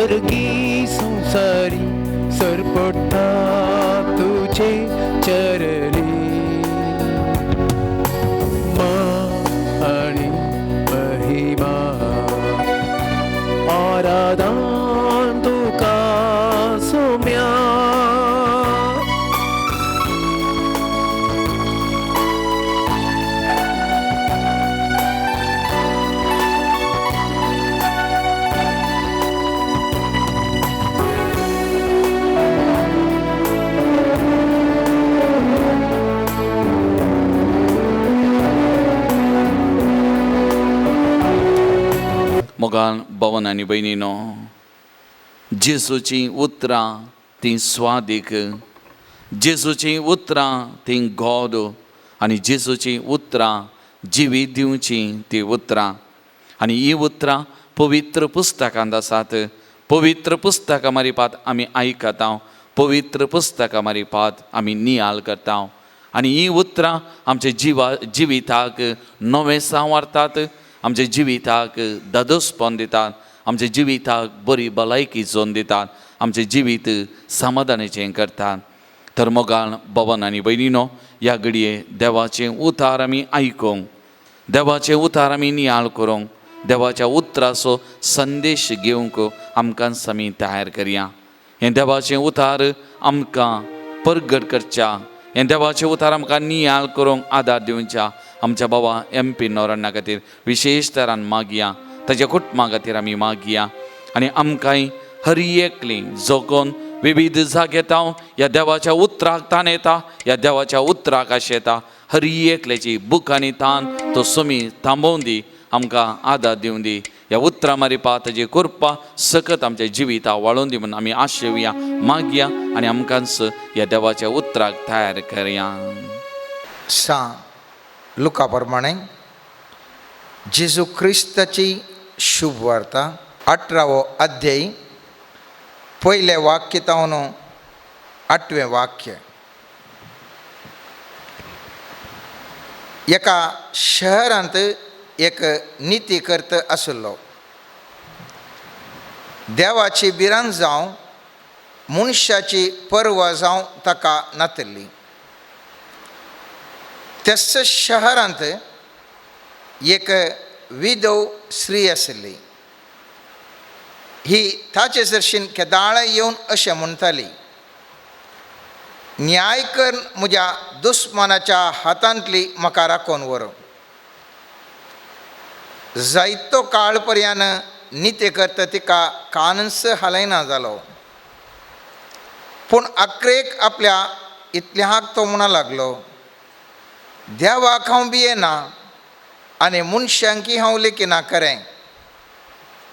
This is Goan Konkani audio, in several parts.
सर्गी संसारी सरपडटा तुजे चरणी मा आनी महिमा आराधन तुका सोम्या. मोगान भवन आनी भयणीनो, जेजूचीं उतरां तीं स्वादीक, जेजूचीं उतरां तीं गोड आनी जेजूचीं उतरां जिवीत दिवचीं तीं उतरां. आनी हीं उतरां पवित्र पुस्तकांत आसात. पवित्र पुस्तकां मारिपात आमी आयकता, पवित्र पुस्तकां मारिपात आमी नियाळ करता आनी हीं उतरां आमच्या जिविताक नवें सांवारतात, आमच्या जिविताक दादोसपण दितात, आमच्या जिविताक बरी भलायकी जोन दितात, आमचें जिवीत समाधानाचें करतात. तर मोगान भवन आनी भयणीनो, ह्या घडये देवाचें उतार आमी आयकूंक, देवाचें उतार आमी नियाळ करूंक, देवाच्या उतराचो संदेश घेवंक आमकां आमी तयार करया. हें देवाचें उतार आमकां परगट करच्या, हें देवाचें उतार आमकां नियाळ करूंक आदार दिवच्या आमच्या बाबा एम पी नोरण्णा खातीर विशेश तरान मागया, ताच्या कुटुंबा खातीर आमी मागया. आनी आमकांय हर एकली जगोन विविध जाग्यात ह्या देवाच्या उतराक ताण येता, ह्या देवाच्या उतराक आशेता, हर एकल्याची भूक आनी तान तो सुमी थांबोवन दी, आमकां आदार दिवन दी. ह्या उतरां मारिपा ताजी कृपा सकत आमच्या जिविता वाळोवन दी म्हूण आमी आशेवया, मागया आनी आमकांच ह्या देवाच्या उतराक तयार करया. सा लुका प्रमाणे जेजू क्रिस्ताची शुभ वार्ता 18वो अध्याय पयलें वाक्य तावन 8वें वाक्य. एका शहरांत एक नितीकर्त आशिल्लो. देवाची भिरांत जावं मनशाची पर्वा जावं ताका नातिल्ली. त्याच शहरांत एक विधव स्त्री आशिल्ली. ही ताचे सरशीन केदाळ येवन अशें म्हणटाली, न्याय कर म्हज्या दुस्मानाच्या हातांतली म्हाका राखून व्हर. जायतो काळ पर्यान निते करता तिका कानस हालयना जालो. पूण अक्रेक आपल्या इतल्याक तो म्हणा लागलो, देवाक हांव भियेना आनी मनशांकी हांव लेखिना खरें,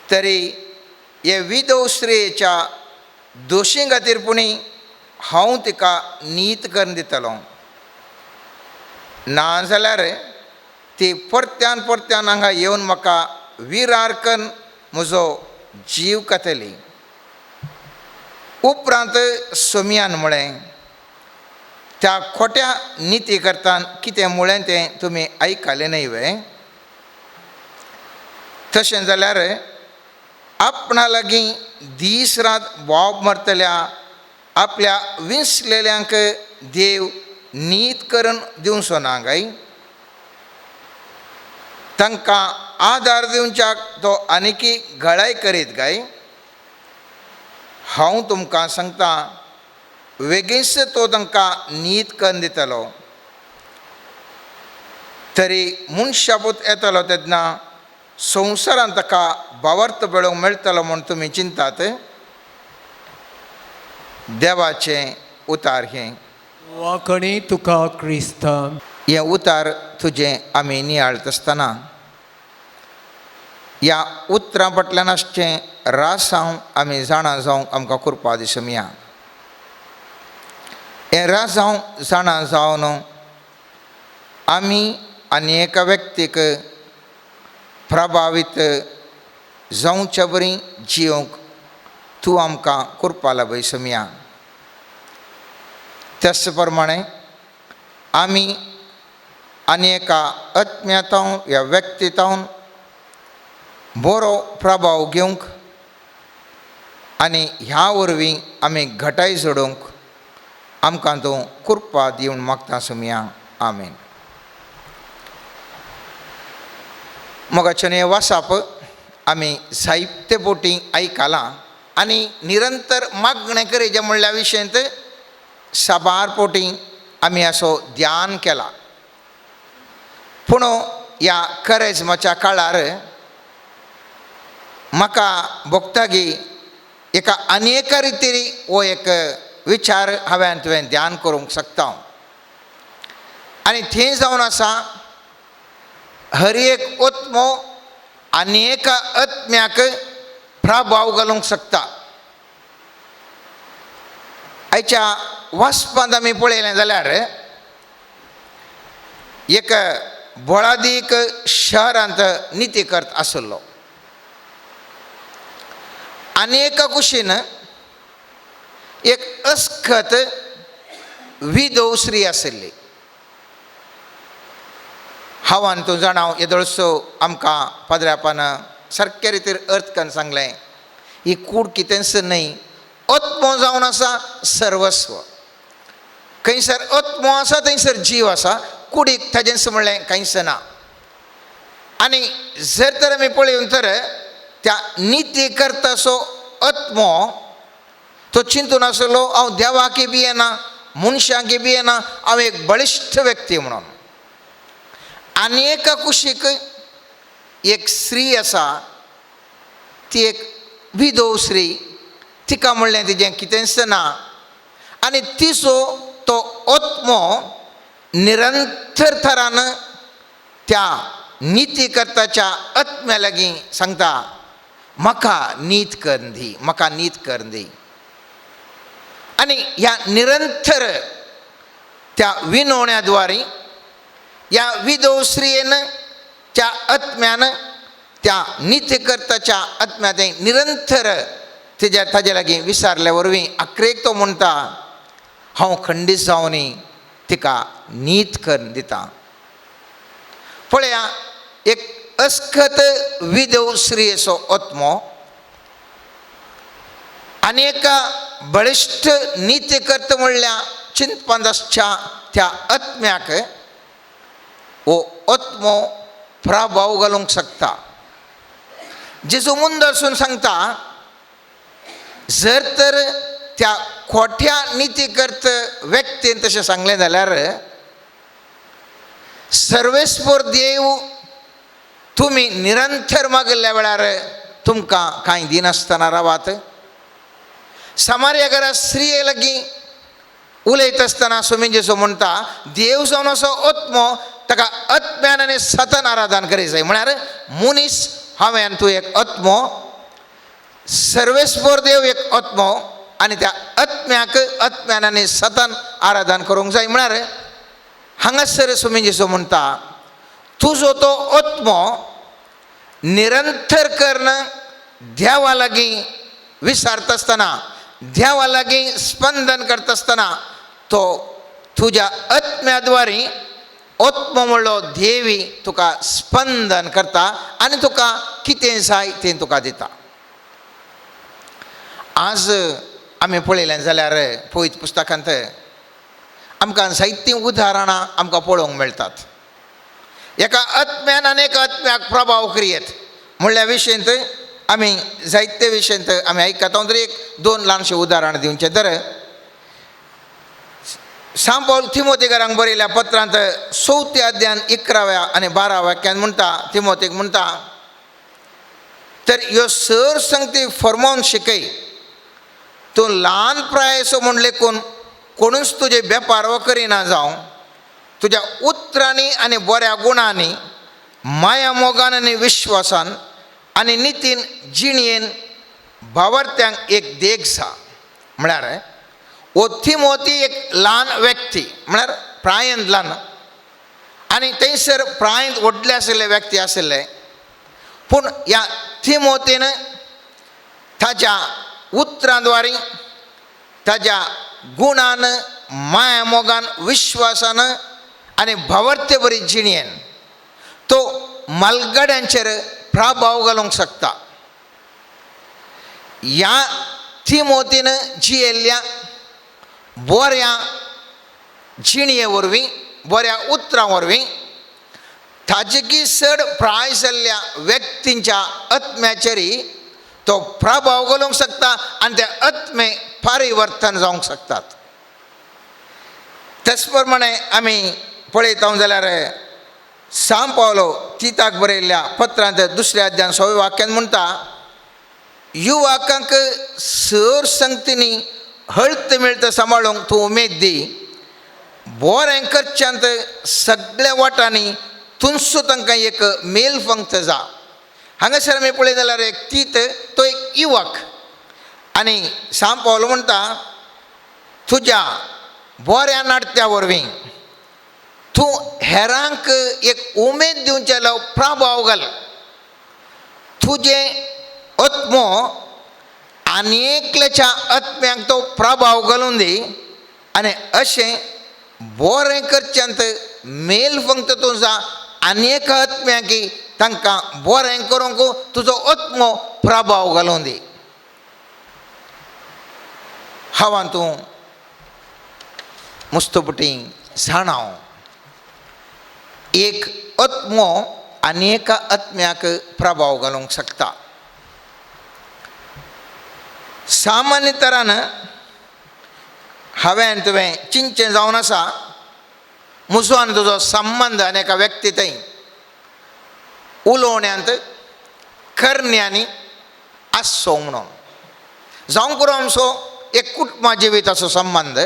तरी हे विधव स्त्रियेच्या दोशी खातीर पुणी हांव तिका नीत करून दितलो, ना जाल्यार ती परत्यान परत्यान हांगा येवन म्हाका विरार करून म्हजो जीव खातली. उपरांत सोमयान म्हळें, त्या खोट्या निती करतान कितें म्हळें तें तुमी आयकलें न्हय वे? तशें जाल्यार आपणा लागीं दीस रात बोब मारतल्या आपल्या विंसलेल्यांक देव नीत करून दिवचो ना काय? तांकां आदार दिवच्याक तो आनीकी गळाय करीत काय? हांव तुमकां सांगता, वेगींच तो तांकां नीत करून दितलो. तरी मनशापूत येतलो तेन्ना संवसारांत ताका भावार्थ पळोवंक मेळटलो म्हूण तुमी चिंतात? देवाचें उतार हें. वांकणी तुका क्रिस्ता. हें उतार तुजें आमी नियाळत आसतना ह्या उतरां फाटल्यान आसचें रासांव आमी जाणा जावंक आमकां कृपा दिसुया. हें रासांव जाणा जावन आमी आनी एका व्यक्तीक प्रभावीत जावच्या बरी जियोंक तूं आमकां कृपा लाभय समिया. त्याच प्रमाणे आमी आनी एका आत्म्यातावन ह्या व्यक्तीतावन बरो प्रभाव घेवंक आनी ह्या वरवीं आमी घटाय जोडूंक आमकां तूं कृपा दिवन मागता सुमया. आमेन. मोगाचें हें वासाप आमी जायते बोटी आयकलां आनी निरंतर मागणें करीजे म्हणल्या विशयांत साबार पोटी आमी असो ध्यान केला. पूण ह्या करेज्माच्या काळार म्हाका भोगता की एका अनेक रितीन हो एक विचार हांवें तुवें ध्यान करूंक शकता. आनी थंय जावन आसा हर एक आत्मो आनी एका आत्म्याक प्रभाव घालूंक शकता. आयच्या वाचपांत आमी पळयलें जाल्यार एक बळादीक शहरांत निती करत आशिल्लो आनी एका कुशीन एक अस्खत विधव स्त्री आशिल्ली. हांव तूं जाणां येदोळसो आमकां पाद्र्यापान सारके रितीर अर्थ करून सांगलें, ही कूड कितेंच न्हय, आत्मो जावन आसा सर्वस्व. खंयसर आत्मो आसा थंयसर जीव आसा, कुडीक ताजेंच म्हणलें कांयच ना. आनी जर तर आमी पळयवन तर त्या निती करतासो आत्मो तो चिंतून आसलो हांव देवाकी भियेना मनशांकी भियेना, हांव एक बळिश्ट व्यक्ती म्हणून. आनी एका कुशीक एक स्त्री आसा, ती एक विधव स्त्री, तिका म्हणलें तिजें कितेंच ना आनी तिचो तो आत्मो निरंतर थरान त्या निती करताच्या आत्म्या लागीं सांगता, म्हाका नीत करून दी, म्हाका नीत करून दी. आनी ह्या निरंतर त्या विनवण्या द्वारे ह्या विधव स्त्रियेन त्या आत्म्यान त्या नित्यकर्ताच्या आत्म्या तें निरंतर तेज्या ताजे लागीं विसारल्या वरवीं आखरेक तो म्हणटा हांव खंडीत जावनी तिका नीत करून दिता. पळया एक अस्खत विधव स्त्रियेचो आत्मो आनी एका बळिश्ट नित्यकर्त म्हणल्या चिंतपांत आसच्या त्या आत्म्याक हो आत्मो प्रभाव घालूंक शकता. जेजू मुंद आसून सांगता जर तर त्या खोट्या नितीकर्त व्यक्तीन तशें सांगलें जाल्यार सर्वेस्पोर देव तुमी निरंतर मागिल्ल्या वेळार तुमकां कांय दिनासतना रावात. समार्या घरा स्त्रिये लागीं उलयता आसतना स्वामी जेजू म्हणटा देव जावन असो आत्मो ताका आत्म्यान आनी सतन आराधन करीत जाय. म्हळ्यार मनीस हांवें तूं एक आत्मो, सर्वेस्पोर देव एक आत्मो आनी त्या आत्म्याक आत्म्यान आनी सतन आराधन करूंक जाय. म्हळ्यार हांगासर स्वामी जेजू म्हणटा तुजो तो आत्मो निरंतर करून देवा लागीं विसारता आसतना देवा लागीं स्पंदन करता आसतना तो तुज्या आत्म्या द्वारे आत्मो म्हणलो देवी तुका स्पंदन करता आनी तुका कितें जाय तें तुका दिता. आज आमी पळयलें जाल्यार पवित्र पुस्तकांत आमकां जायतीं उदाहरणां आमकां पळोवंक मेळटात. एका आत्म्यान आनी एका आत्म्याक प्रभाव क्रियेत म्हणल्या विशयंत आमी जायते विशयंत आमी आयकता. हांव तरी एक दोन ल्हानशें उदाहरण दिवचें तर सांत पावल तिमोतेकारांक बरयल्या पत्रांत 4 अध्यान 11व्या आनी 12व्या वाक्यान म्हणटा, तिमोतेक म्हणटा तर ह्यो सर संगती फर्मोवन शिकय, तूं ल्हान प्रायेचो म्हूण लेखून कोणूच तुजे वेपार करिना जावं, तुज्या उतरांनी आनी बऱ्या गुणांनी माया मोगान आनी विश्वासान आनी नितीन जिणयेन भावार्थ्यांक एक देख जा. म्हळ्यार हो तिमोती एक ल्हान व्यक्ती, म्हळ्यार प्रायेन ल्हान आनी थंयसर प्रायेंत व्हडले आशिल्ले व्यक्ती आशिल्ले, पूण ह्या तिमोतीन ताज्या उतरां द्वारे ताज्या गुणान माया मोगान विश्वासान आनी भावार्थे बरी जिणयेन तो मालगाड्यांचेर प्रभाव घालूंक शकता. ह्या तिमोतीन जियेल्ल्या बऱ्या जिणये वरवीं, बऱ्या उतरां वरवीं ताजेकी चड प्राय जाल्ल्या व्यक्तींच्या आत्म्याचेर तो प्रभाव घालूंक शकता आनी ते आत्मे परिवर्तन जावंक शकतात. तेच प्रमाणे आमी पळयता जाल्यार सांव पावलो तिताक बरयल्ल्या पत्रांत दुसऱ्या अध्यान 6व्या वाक्यान म्हणटा, युवकांक सर संगतींनी हळत मेळत सांबाळूंक तूं उमेद दी, बरें करच्यांत सगळ्या वाटांनी तुमचो तांकां एक मेल फंक्त जा. हांगासर आमी पळयत जाल्यार एक तीत तो एक युवक आनी सांव पावलो म्हणटा, तुज्या बऱ्या नाडत्या वरवीं तूं हेरांक एक उमेद दिवचेलो प्रभाव घाल, तुजें आत्मो आनी एकल्याच्या आत्म्याक तो प्रभाव घालून दी आनी अशें बरें करच्यांत मेल फक्त तूं जा आनी एका आत्म्याक तांकां बरें करूंक तुजो आत्मो प्रभाव घालून दी. हांव तूं मुस्तपटी जाणां एक आत्मो आनी एका आत्म्याक प्रभाव घालूंक शकता. सामान्य तरान हांवें तुवें चिंतचें जावन आसा, म्हजो आनी तुजो संबंद आनी एका व्यक्ती थंय उलोवण्यांत करण्यांनी आसचो म्हणून. जावं पुरो आमचो एक कुटुंबा जिविताचो संबंद,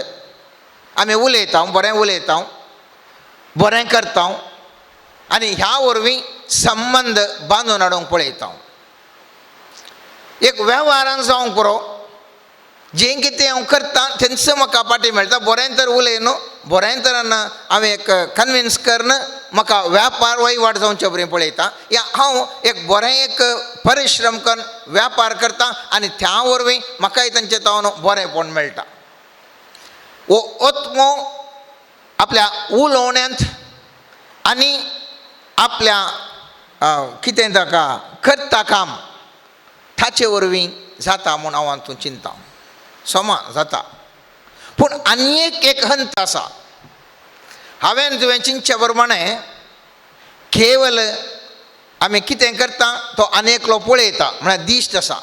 आमी उलयता, बरें उलयता, बरें करता आनी ह्या वरवीं संबंद बांदून हाडूंक पळयता. एक वेव्हारान जावंक पुरो, जें कितें हांव करता तेंच म्हाका पाटी मेळटा, बरें तर उलय न्हू, बरें तरान हांवें एक कन्विन्स करून म्हाका व्यापार वहिवाट जावचे बरें पळयता, या हांव एक बरें एक परिश्रम करून व्यापार करता आनी त्या वरवीं म्हाकाय तांचे तावन बरेंपण मेळटा. हो आत्मो आपल्या उलोवण्यांत आनी आपल्या कितें ताका करता काम ताचे वरवीं जाता म्हूण हांव हातूंत चिंता समा जाता. पूण आनी एक एक हंत आसा, हांवें तुवें चिंतचे प्रमाणे केवल आमी कितें करता तो आनी एकलो पळयता म्हळ्यार दिश्ट आसा,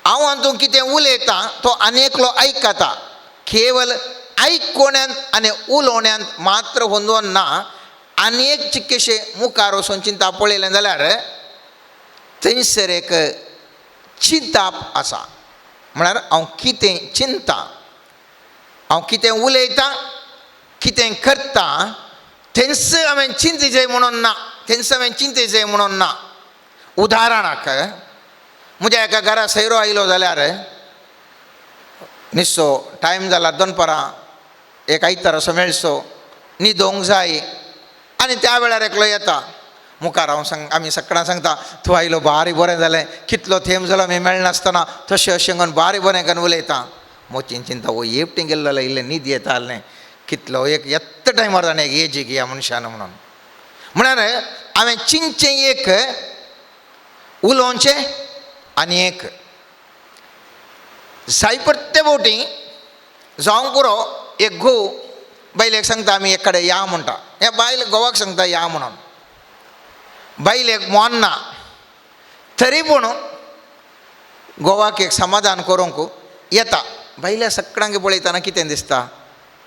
हांव हातूंत कितें उलयता तो आनी एकलो आयकता. केवल आयकोण्यांत आनी उलोवण्यांत मात्र होंदोन ना, आनी एक चिक्केशे मुखार वचून चिंता पळयलें जाल्यार थंयसर एक चिंताप आसा, म्हळ्यार हांव कितें चिंता, हांव कितें उलयतां, कितें करता थंयस हांवें चिंतचें म्हणून ना, थंयस हांवें चिंतचें म्हणून ना. उदाहरणाक म्हज्या एका घरा सैरो आयलो जाल्यार निसो टायम जाला दनपरां एक आयतार असो मेळचो न्हिदोंक जाय आनी त्या वेळार एकलो येता मुखार, हांव सांग आमी सगळ्यां सांगता तूं आयलो बारी बरें जालें, कितलो थेंब जालो आमी मेळनासतना तशें अशें करून बारी बरें करून उलयता. मोतीन चिंता हो एकटें गेल्लो जाल्यार इल्लें न्हीद येता आसलें, कितलो एक येत्त टायमार जाणें एक एजीक ह्या मनशान म्हणून. म्हळ्यार हांवें चिंतचें एक, उलोवचें आनी एक. जाय प्रत्येक फावटी जावंक पुरो एक घोव बायलेक सांगता आमी एक कडेन या म्हणटा, ह्या बायल घोवाक सांगता या म्हणून, बायलेक मोन ना तरी पूण घोवाक एक समाधान करूंक येता. बायल्या सगळ्यांक पळयतना कितें दिसता,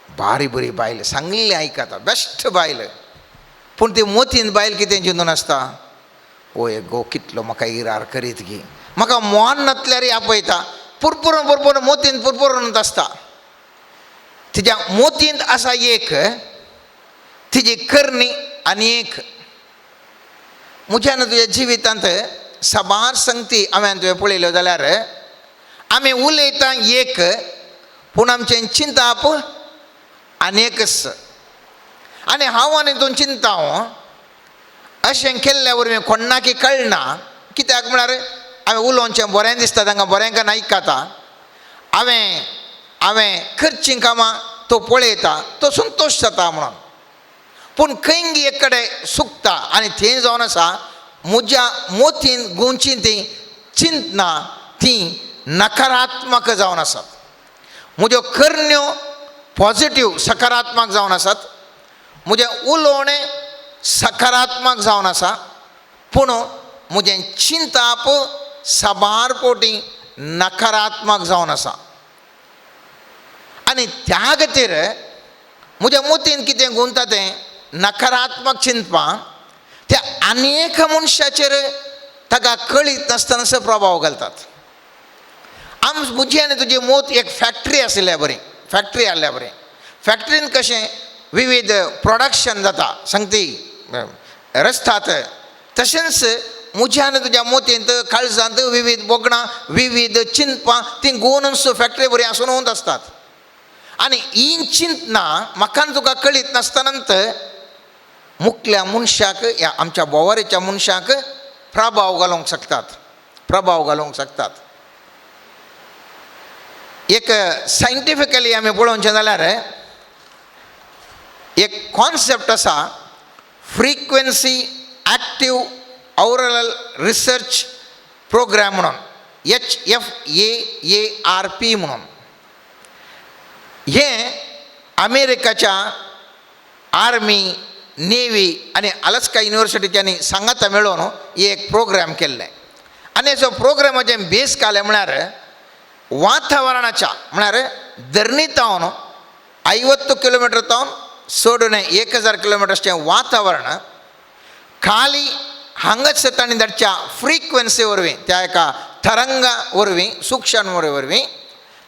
बारी बरी बायल सांगिल्लें आयकता, बेस्ट बायल, पूण ती मोतीन बायल कितें चिंतून आसता, ओ एक घोव कितलो म्हाका इरार करीत गी, म्हाका मोन नासल्यार आपयता, पुरपुरून पुरपुरून मोतीन पुरपुरून आसता. तिज्या मोतींत आसा एक, तिजी करणी आनी एक. म्हज्यान तुज्या जिवितांत साबार संगती हांवें तुवें पळयल्यो जाल्यार आमी उलयता एक, पूण आमचें चिंताप आनी एकच. आनी हांव आनी तूं चिंता अशें केल्ल्या वरवीं कोणाकी कळना, कित्याक म्हळ्यार हांवें उलोवचें बरें दिसता तांकां बरें करून आयकता, हांवें हांवें करचीं कामां तो पळयता तो संतोश जाता म्हणून. पूण खंय एक कडेन सुकता आनी थंय जावन आसा म्हज्या मोतीन गुंची तीं चिंतना तीं नकारात्मक जावन आसात, म्हज्यो करण्यो पॉजिटीव सकारात्मक जावन आसात, म्हजें उलोवणें सकारात्मक जावन आसा, पूण म्हजें चिंताप साबार कोटी नकारात्मक जावन आसा. आनी त्या खातीर म्हज्या मतीन कितें गुंता तें नकारात्मक चिंतपां त्या अनेक मनशाचेर ताका कळीत नासतना प्रभाव घालतात. आम म्हजी आनी तुजी मोत एक फॅक्ट्री आशिल्ल्या बरी, फॅक्ट्री आसल्या बरी. फॅक्ट्रीन कशें विविध प्रोडक्शन जाता सांगती रस्तात, तशेंच म्हज्या आनी तुज्या मोतींत काळजांत विविध भोगणां विविध चिंतपां तीं गोवन फॅक्ट्री बरी आसून आसतात. आनी ही चिंतना म्हाका तुका कळीत नासतना मुखल्या मनशाक ह्या आमच्या बोवारेच्या मनशाक प्रभाव घालूंक शकतात, प्रभाव घालूंक शकतात. एक सायंटिफिकली आमी पळोवचें जाल्यार एक कॉन्सेप्ट आसा, frequency active auroral research programme म्हणून, HFAARP म्हणून. हें अमेरिकाच्या आर्मी, नेवी आनी अलास्का युनिवर्सिटीच्यांनी सांगाता मेळोवन एक प्रोग्राम केल्लें. आनी हेचो प्रोग्रामाचें बेस कालें म्हळ्यार वातावरणाच्या म्हळ्यार धरणी तावन 50 किलोमिटर तावन सोडून 1000 किलोमिटर्सचें वातावरण खाली हांगाच तांणी धाडच्या फ्रिक्वन्सी वरवीं, त्या एका तरंगा वरवीं, सूक्ष्म वरवीं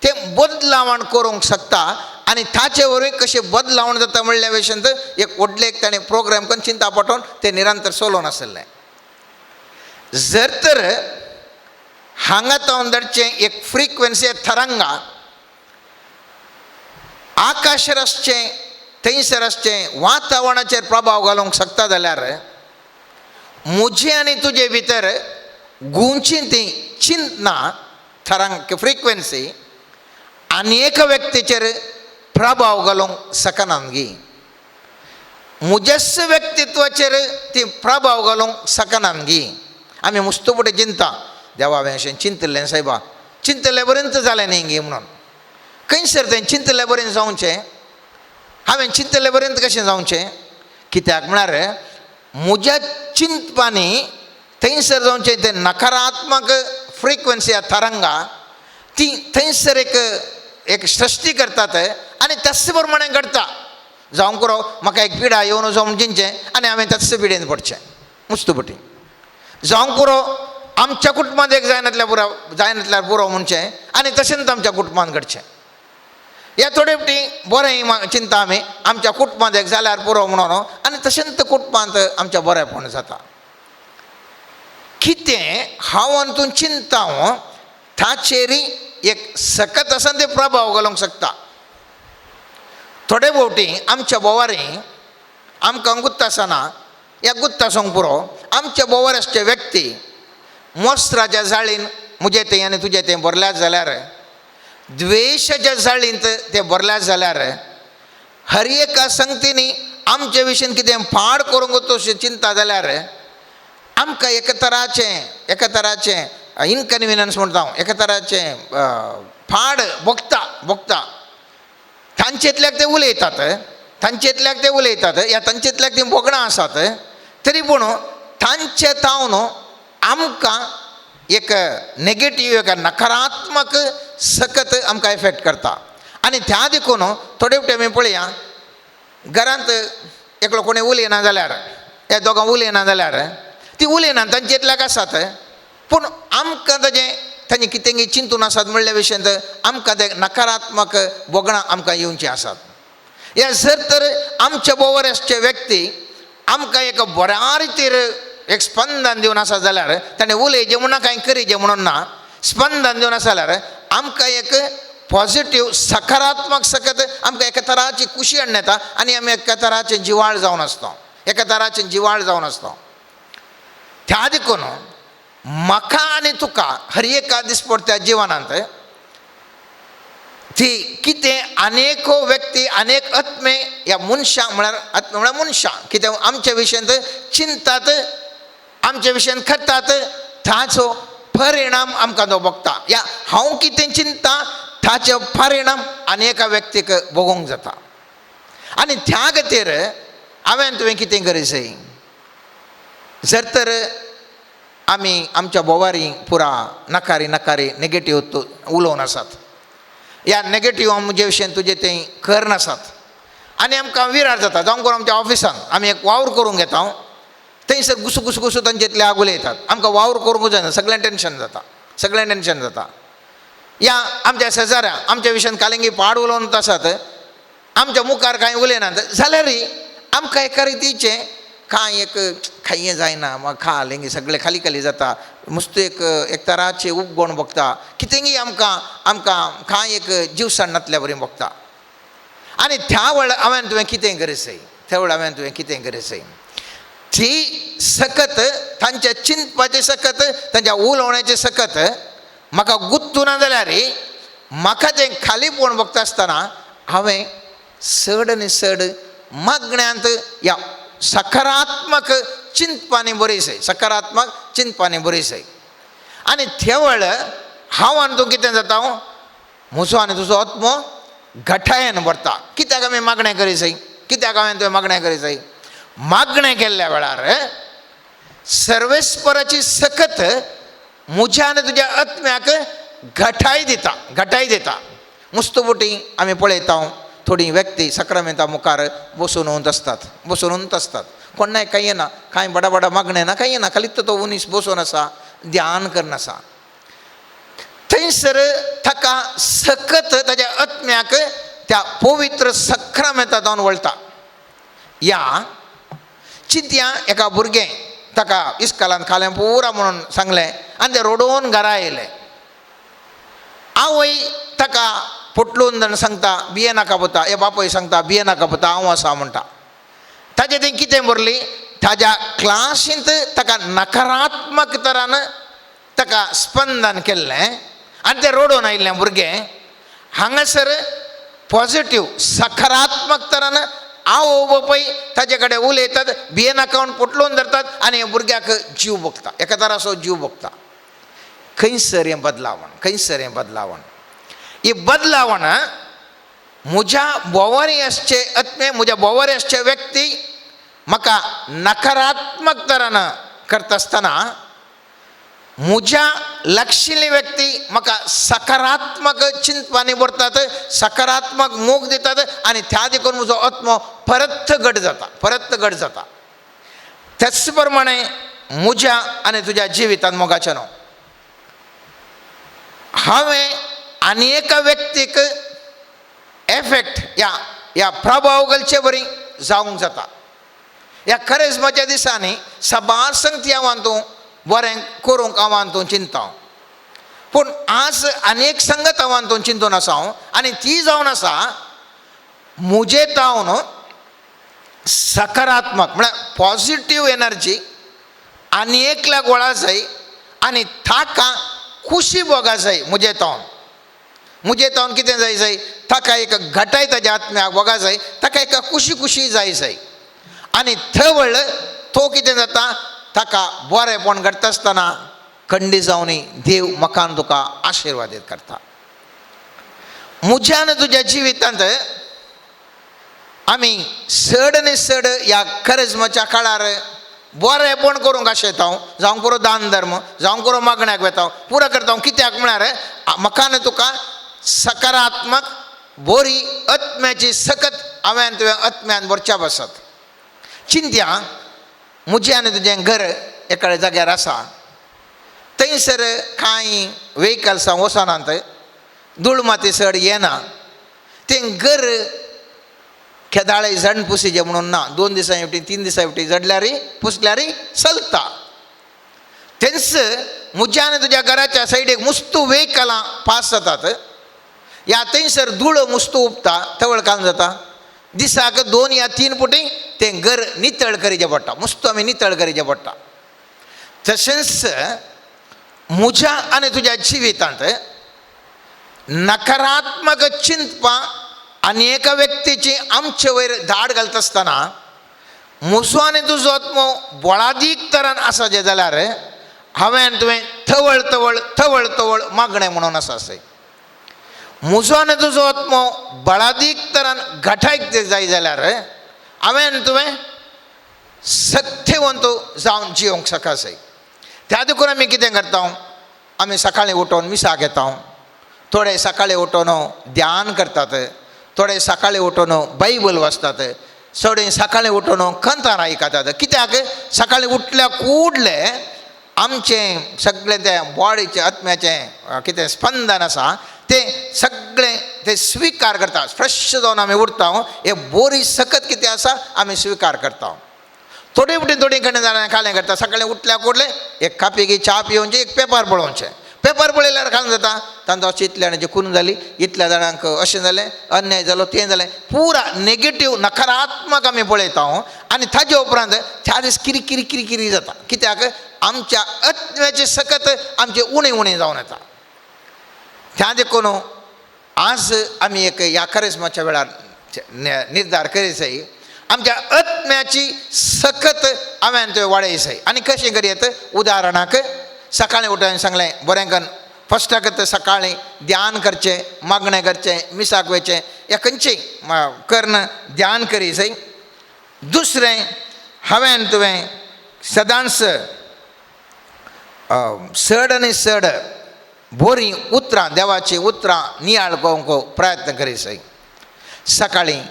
ते बदलावण करूंक शकता. आनी ताचे वरवीं कशें बदलावण जाता म्हणल्या विशयांत एक व्हडलें एक ताणें प्रोग्राम करून चिंता पाठोवन ते निरंतर चलोवन आशिल्लें. जर तर हांगा तावन धाडचें एक फ्रिक्वन्सी तरंगा आकाशार आसचें थंयसर आसचें वातावरणाचेर प्रभाव घालूंक शकता जाल्यार म्हजे आनी तुजे भितर गुंची ती चिंतना तरंग फ्रिक्वन्सी आनी एका व्यक्तीचेर प्रभाव घालूंक शकना गी, म्हज्याच व्यक्तित्वाचेर ती प्रभाव घालूंक शकना गी. आमी मुस्तू फुडें चिंता, देवा हांवें अशें चिंतिल्लें सायबा, चिंतिल्ले पर्यंत जालें न्ही गी म्हणून. खंयसर तें चिंतिल्ले पर्यंत जावचें, हांवें चिंतिल्ले पर्यंत कशें जावचें? कित्याक म्हळ्यार म्हज्या चिंतपांनी थंयसर जावचें तें नकारात्मक फ्रिक्वन्सी तरंगा ती थंयसर एक एक सृश्टी करतात आनी त्याच प्रमाणे घडटा. जावंक पुरो म्हाका एक पिडा येवन जावं चिंतचें आनी हांवें त्याच पिडेन पडचें मुस्तुपटी. जावंक पुरो आमच्या कुटुंबांत एक जायनातल्या पुरो, जायनातल्यार पुरो म्हणचें आनी तशेंच आमच्या कुटुंबांत घडचें. ह्या थोडे फावटी बरें चिंता आमी आमच्या कुटुंबांत एक जाल्यार पुरो म्हणून आनी तशेंच कुटुंबांत आमच्या बरेंपण जाता. कितें हांव आनी तूं चिंता ताचेर एक सकत आसा ते प्रभाव घालूंक शकता. थोडे फावटी आमच्या बोवारी आमकां गुत्त आसना, ह्या गुत्त आसूंक पुरो आमच्या बोवार आसचे व्यक्ती मोस्त्राच्या जाळीन म्हजें तें आनी तुजें तें भरल्यात जाल्यार, द्वेशाच्या जाळींत ते भरल्यात जाल्यार, हर एका संगतींनी आमचे विशीं कितें पाड करूंक तशें चिंता जाल्यार आमकां एका तराचें, एका तराचें इनकन्विनियन्स म्हणटा हांव, एका तराचें पाड भोगता भोगता. तांचेतल्याक ते उलयतात, तांचेतल्याक ते उलयतात, ह्या तांचेतल्याक तीं भोगणां आसात, तरी पूण तांचे तावन आमकां एक नेगेटीव, एक नकारात्मक सकत आमकां इफेक्ट करता. आनी त्या देखून थोडे फावटी आमी पळया घरांत एकलो कोणी उलयना जाल्यार, ह्या दोगां उलयना जाल्यार ती उलयना तांचेतल्याक आसात, पूण आमकां ताजें तांचे कितें चिंतून आसात म्हणल्या विशयांत आमकां ते नकारात्मक भोगणां आमकां येवचीं आसात. ह्या जर तर आमच्या बोवार आसचे व्यक्ती आमकां एक बऱ्या रितीर एक स्पंदन दिवन आसा जाल्यार, ताणें उलयचें म्हणून कांय करीचें म्हणून ना, स्पंदन दिवन आसा जाल्यार आमकां एक पॉजिटीव सकारात्मक सकत आमकां एका तराची खुशी हाडून येता आनी आमी एका तराचें जिवाळ जावन आसता, एका तराचें जिवाळ जावन आसता. त्या देखून म्हाका आनी तुका हर एका दिसपडत्या जिवनांत ती कितें अनेको व्यक्ती अनेक आत्मे ह्या मनशां म्हळ्यार आत्मे म्हळ्यार मनशां कितें आमच्या विशयांत चिंतात, आमच्या विशयांत करतात, ताचो परिणाम आमकां तो भोगता. या हांव कितें चिंता ताचे परिणाम आनी एका व्यक्तीक भोगोवंक जाता. आनी त्या खातीर हांवें तुवें कितें करी जाय, जर तर आमी आमच्या भोवारी पुरा नकारी नकारी नेगेटीव उलोवन आसात, या नेगेटीव म्हजे विशयन तुजें तें कर नासात आनी आमकां विरार जाता. जावं करून आमच्या ऑफिसान आमी एक वावर करूंक घेता, थंयसर गुसू गुसू गुसू तांचेतले आगुले येतात, आमकां वावर करूंक जायना, सगळ्यांक टेंशन जाता, सगळ्यांक टेंशन जाता. या आमच्या शेजाऱ्या आमच्या विशयान कालिंगी पाड उलोवन आसात, आमच्या मुखार कांय उलयनात जाल्यार आमकां एका रितीचें कांय एक खायें जायना, मागीर खा लेंगी सगळें खाली खाली जाता, मुस्त एक एक तराचें उपगोण भोगता, कितेंगी आमकां आमकां कांय एक जीवसाण नातल्या बरी भोगता. आनी त्या वेळार हांवें तुवें कितें करी जाय, त्या वेळार हांवें तुवें कितें करी जाय, ती सकत तांच्या चिंतपाचें सकत, तांच्या उलोवण्याचें सकत म्हाका गुत्तुना जाल्यार म्हाका तें खालीपण भोगता आसतना हांवें चड आनी चड मागण्यांत ह्या सकारात्मक चिंतपांनी बरी जाय, सकारात्मक चिंतपांनी बरी जाय. आनी तेवळ हांव आनी तूं कितें जाता, म्हजो आनी तुजो आत्मो घटायेन भरता. कित्याक आमी मागणें करी जाय, कित्याक हांवें तुवें मागणें करी जाय, मागणें केल्ल्या वेळार सर्वेस्पराची सकत म्हज्या आनी तुज्या आत्म्याक घटाय दिता, घटाय दिता. मुस्तुबुटी आमी पळयता थोडी व्यक्ती सक्रामेंता मुखार बसून उंत आसतात, बसून उंत आसतात, कोणाय कांय येना, कांय बडा बडा मागणें ना, कांय येना, खालीच तो मनीस बसून आसा, ध्यान करून आसा. थंयसर ताका सकत ताज्या आत्म्याक त्या पवित्र सक्रामेंता जावन वळटा. या चिंतया एका भुरगें ताका इस्कालान खालें पुरा म्हणून सांगलें आनी तें रडोवन घरा आयलें. आवय ताका पोटलून जाण सांगता बिये नाका पुता, हे बापूय सांगता बिये नाका पुता, हांव आसा म्हणटा. ताजें तें कितें भरली, ताज्या क्लासींत ताका नकारात्मक तरान ताका स्पंदन केल्लें आनी तें रडोवन आयिल्लें भुरगें. हांगासर पॉजिटीव सकारात्मक तरान आवय बापूय ताजे कडेन उलयतात, बिये नाका म्हूण पोटलून धरतात आनी भुरग्याक जीव भोगता, एका तराचो जीव भोगता. खंयसर हें बदलावण, खंयसर हें बदलावण, ही बदलावण म्हज्या भोंवरी आसचे आत्मे, म्हज्या भोंवरी आसचे व्यक्ती म्हाका नकारात्मक तरान करता आसतना म्हज्या लागशिल्ली व्यक्ती म्हाका सकारात्मक चिंतपांनी भरतात, सकारात्मक मोग दितात आनी त्या देखून म्हजो आत्मो परत घट जाता, परत घट जाता. त्याच प्रमाणे म्हज्या आनी तुज्या जिवितांत मोगाचें न्हू, हांवें आनी एका व्यक्तीक एफेक्ट या ह्या प्रभाव घालचे बरी जावंक जाता. ह्या करेजमाच्या दिसांनी साबार संगती हांव तूं बरें करूंक हांव तूं चिंता, पूण आज आनी एक संगत हांव तूं चिंतून आसा हांव आनी ती जावन आसा म्हजे तावन सकारात्मक म्हळ्यार पॉजिटीव एनर्जी आनी एकल्या गोळा जाय आनी ताका खुशी भोगा जाय. म्हजे तावन, म्हजे तावन कितें जाय जाय, ताका एक घटाय ताज्या आत्म्याक भोगा जाय, ताका एका खुशी खुशी जाय जाय आनी थवळ तो कितें जाता, ताका बरेंपण घडटा आसतना खंडी जावनी देव म्हाका तुका आशिर्वादीत करता. म्हज्या आनी तुज्या जिवितांत आमी चड आनी चड ह्या करेजमाच्या काळार बरेंपण करूंक आशेता, जावं पुरो दान धर्म, जावं पुरो मागण्याक वेता, पुरो करता. कित्याक म्हळ्यार म्हाका आनी तुका सकारात्मक बरी आत्म्याची सकत हांवें तुवें आत्म्यान भरच्या बसत. चिंत्या म्हजें आनी तुजें घर एका जाग्यार आसा, थंयसर कांय वेहिकल्सां वचनात, धूळ माती चड येना, तें घर केदाळे जण पुसीचें म्हणून ना, 2 दिसां फावटी 3 दिसां फावटी जडल्यार पुसल्यार चलता. तेंच म्हज्या आनी तुज्या घराच्या सायडीक मुस्तू वेहिकलां पास जातात, ह्या थंयसर धूळ मुस्तू उपता, तवळ काम जाता. दिसाक 2 या 3 पुटी तें घर नितळ करीचें पडटा, मुस्तू आमी नितळ करीचें पडटा. तशेंच म्हज्या आनी तुज्या जिवितांत नकारात्मक चिंतपां आनी एका व्यक्तीची आमचे वयर धाड घालता आसतना म्हजो आनी तुजो आत्मो बळादीक तरान आसा जें जाल्यार हांवें तुवें थवळ तवळ थवळ तवळ मागणें म्हणून आसा अशें. म्हजो आनी तुजो आत्मो बळादीक तरान घटायक जाय जाल्यार हांवें तुवें सत्यवंत जावन जियोंक शकासय. त्या देखून आमी कितें करता, आमी सकाळीं उठोवन मिसाक येता, थोडे सकाळीं उठोवन ध्यान करतात, थोडे सकाळीं उठोवन बायबल वाचतात, थोडे सकाळीं उठोवन कंतार आयकतात. कित्याक सकाळीं उठल्या कुडले आमचें सगळें तें बॉडीचें आत्म्याचें कितें स्पंदन आसा तें सगळें तें स्विकार करता. फ्रेश जावन आमी उरता, हे बोरी सकत कितें आसा आमी स्विकार करता. थोडी फुटी थोडी कडेन जाणां कालें करता, सकाळीं उठल्या कुडलें एक कापी की च्या पिवनचें, एक पेपर पळोवचें. पेपर पळयल्यार कालें जाता, तांचो अशें इतल्या जाणांची खून जाली, इतल्या जाणांक अशें जालें, अन्याय जालो, तें जालें, पुरा नेगेटीव नकारात्मक आमी पळयता. आनी ताजे उपरांत त्या दीस किरी किरी किरी किरी जाता. कित्याक आमच्या आत्म्याची सकत आमचें उणें उणें जावन येता. त्या देखून आज आमी एक ह्या करिस्माच्या वेळार निर्धार करीत जाय, आमच्या आत्म्याची सकत हांवें त्यो वाडय जाय. आनी कशें करयत, उदाहरणाक सकाळीं उठून सांगलें बरें कन्न फस्टाक सकाळीं ध्यान करचें, मागणें करचें, मिसाक वयचें, या खंयचें कर्ण ध्यान करी जाय. दुसरें हांवें तुवें सदांच चड आनी चड बरीं उतरां देवाचीं उतरां नियाळ करूंक प्रयत्न करी जाय. सकाळीं,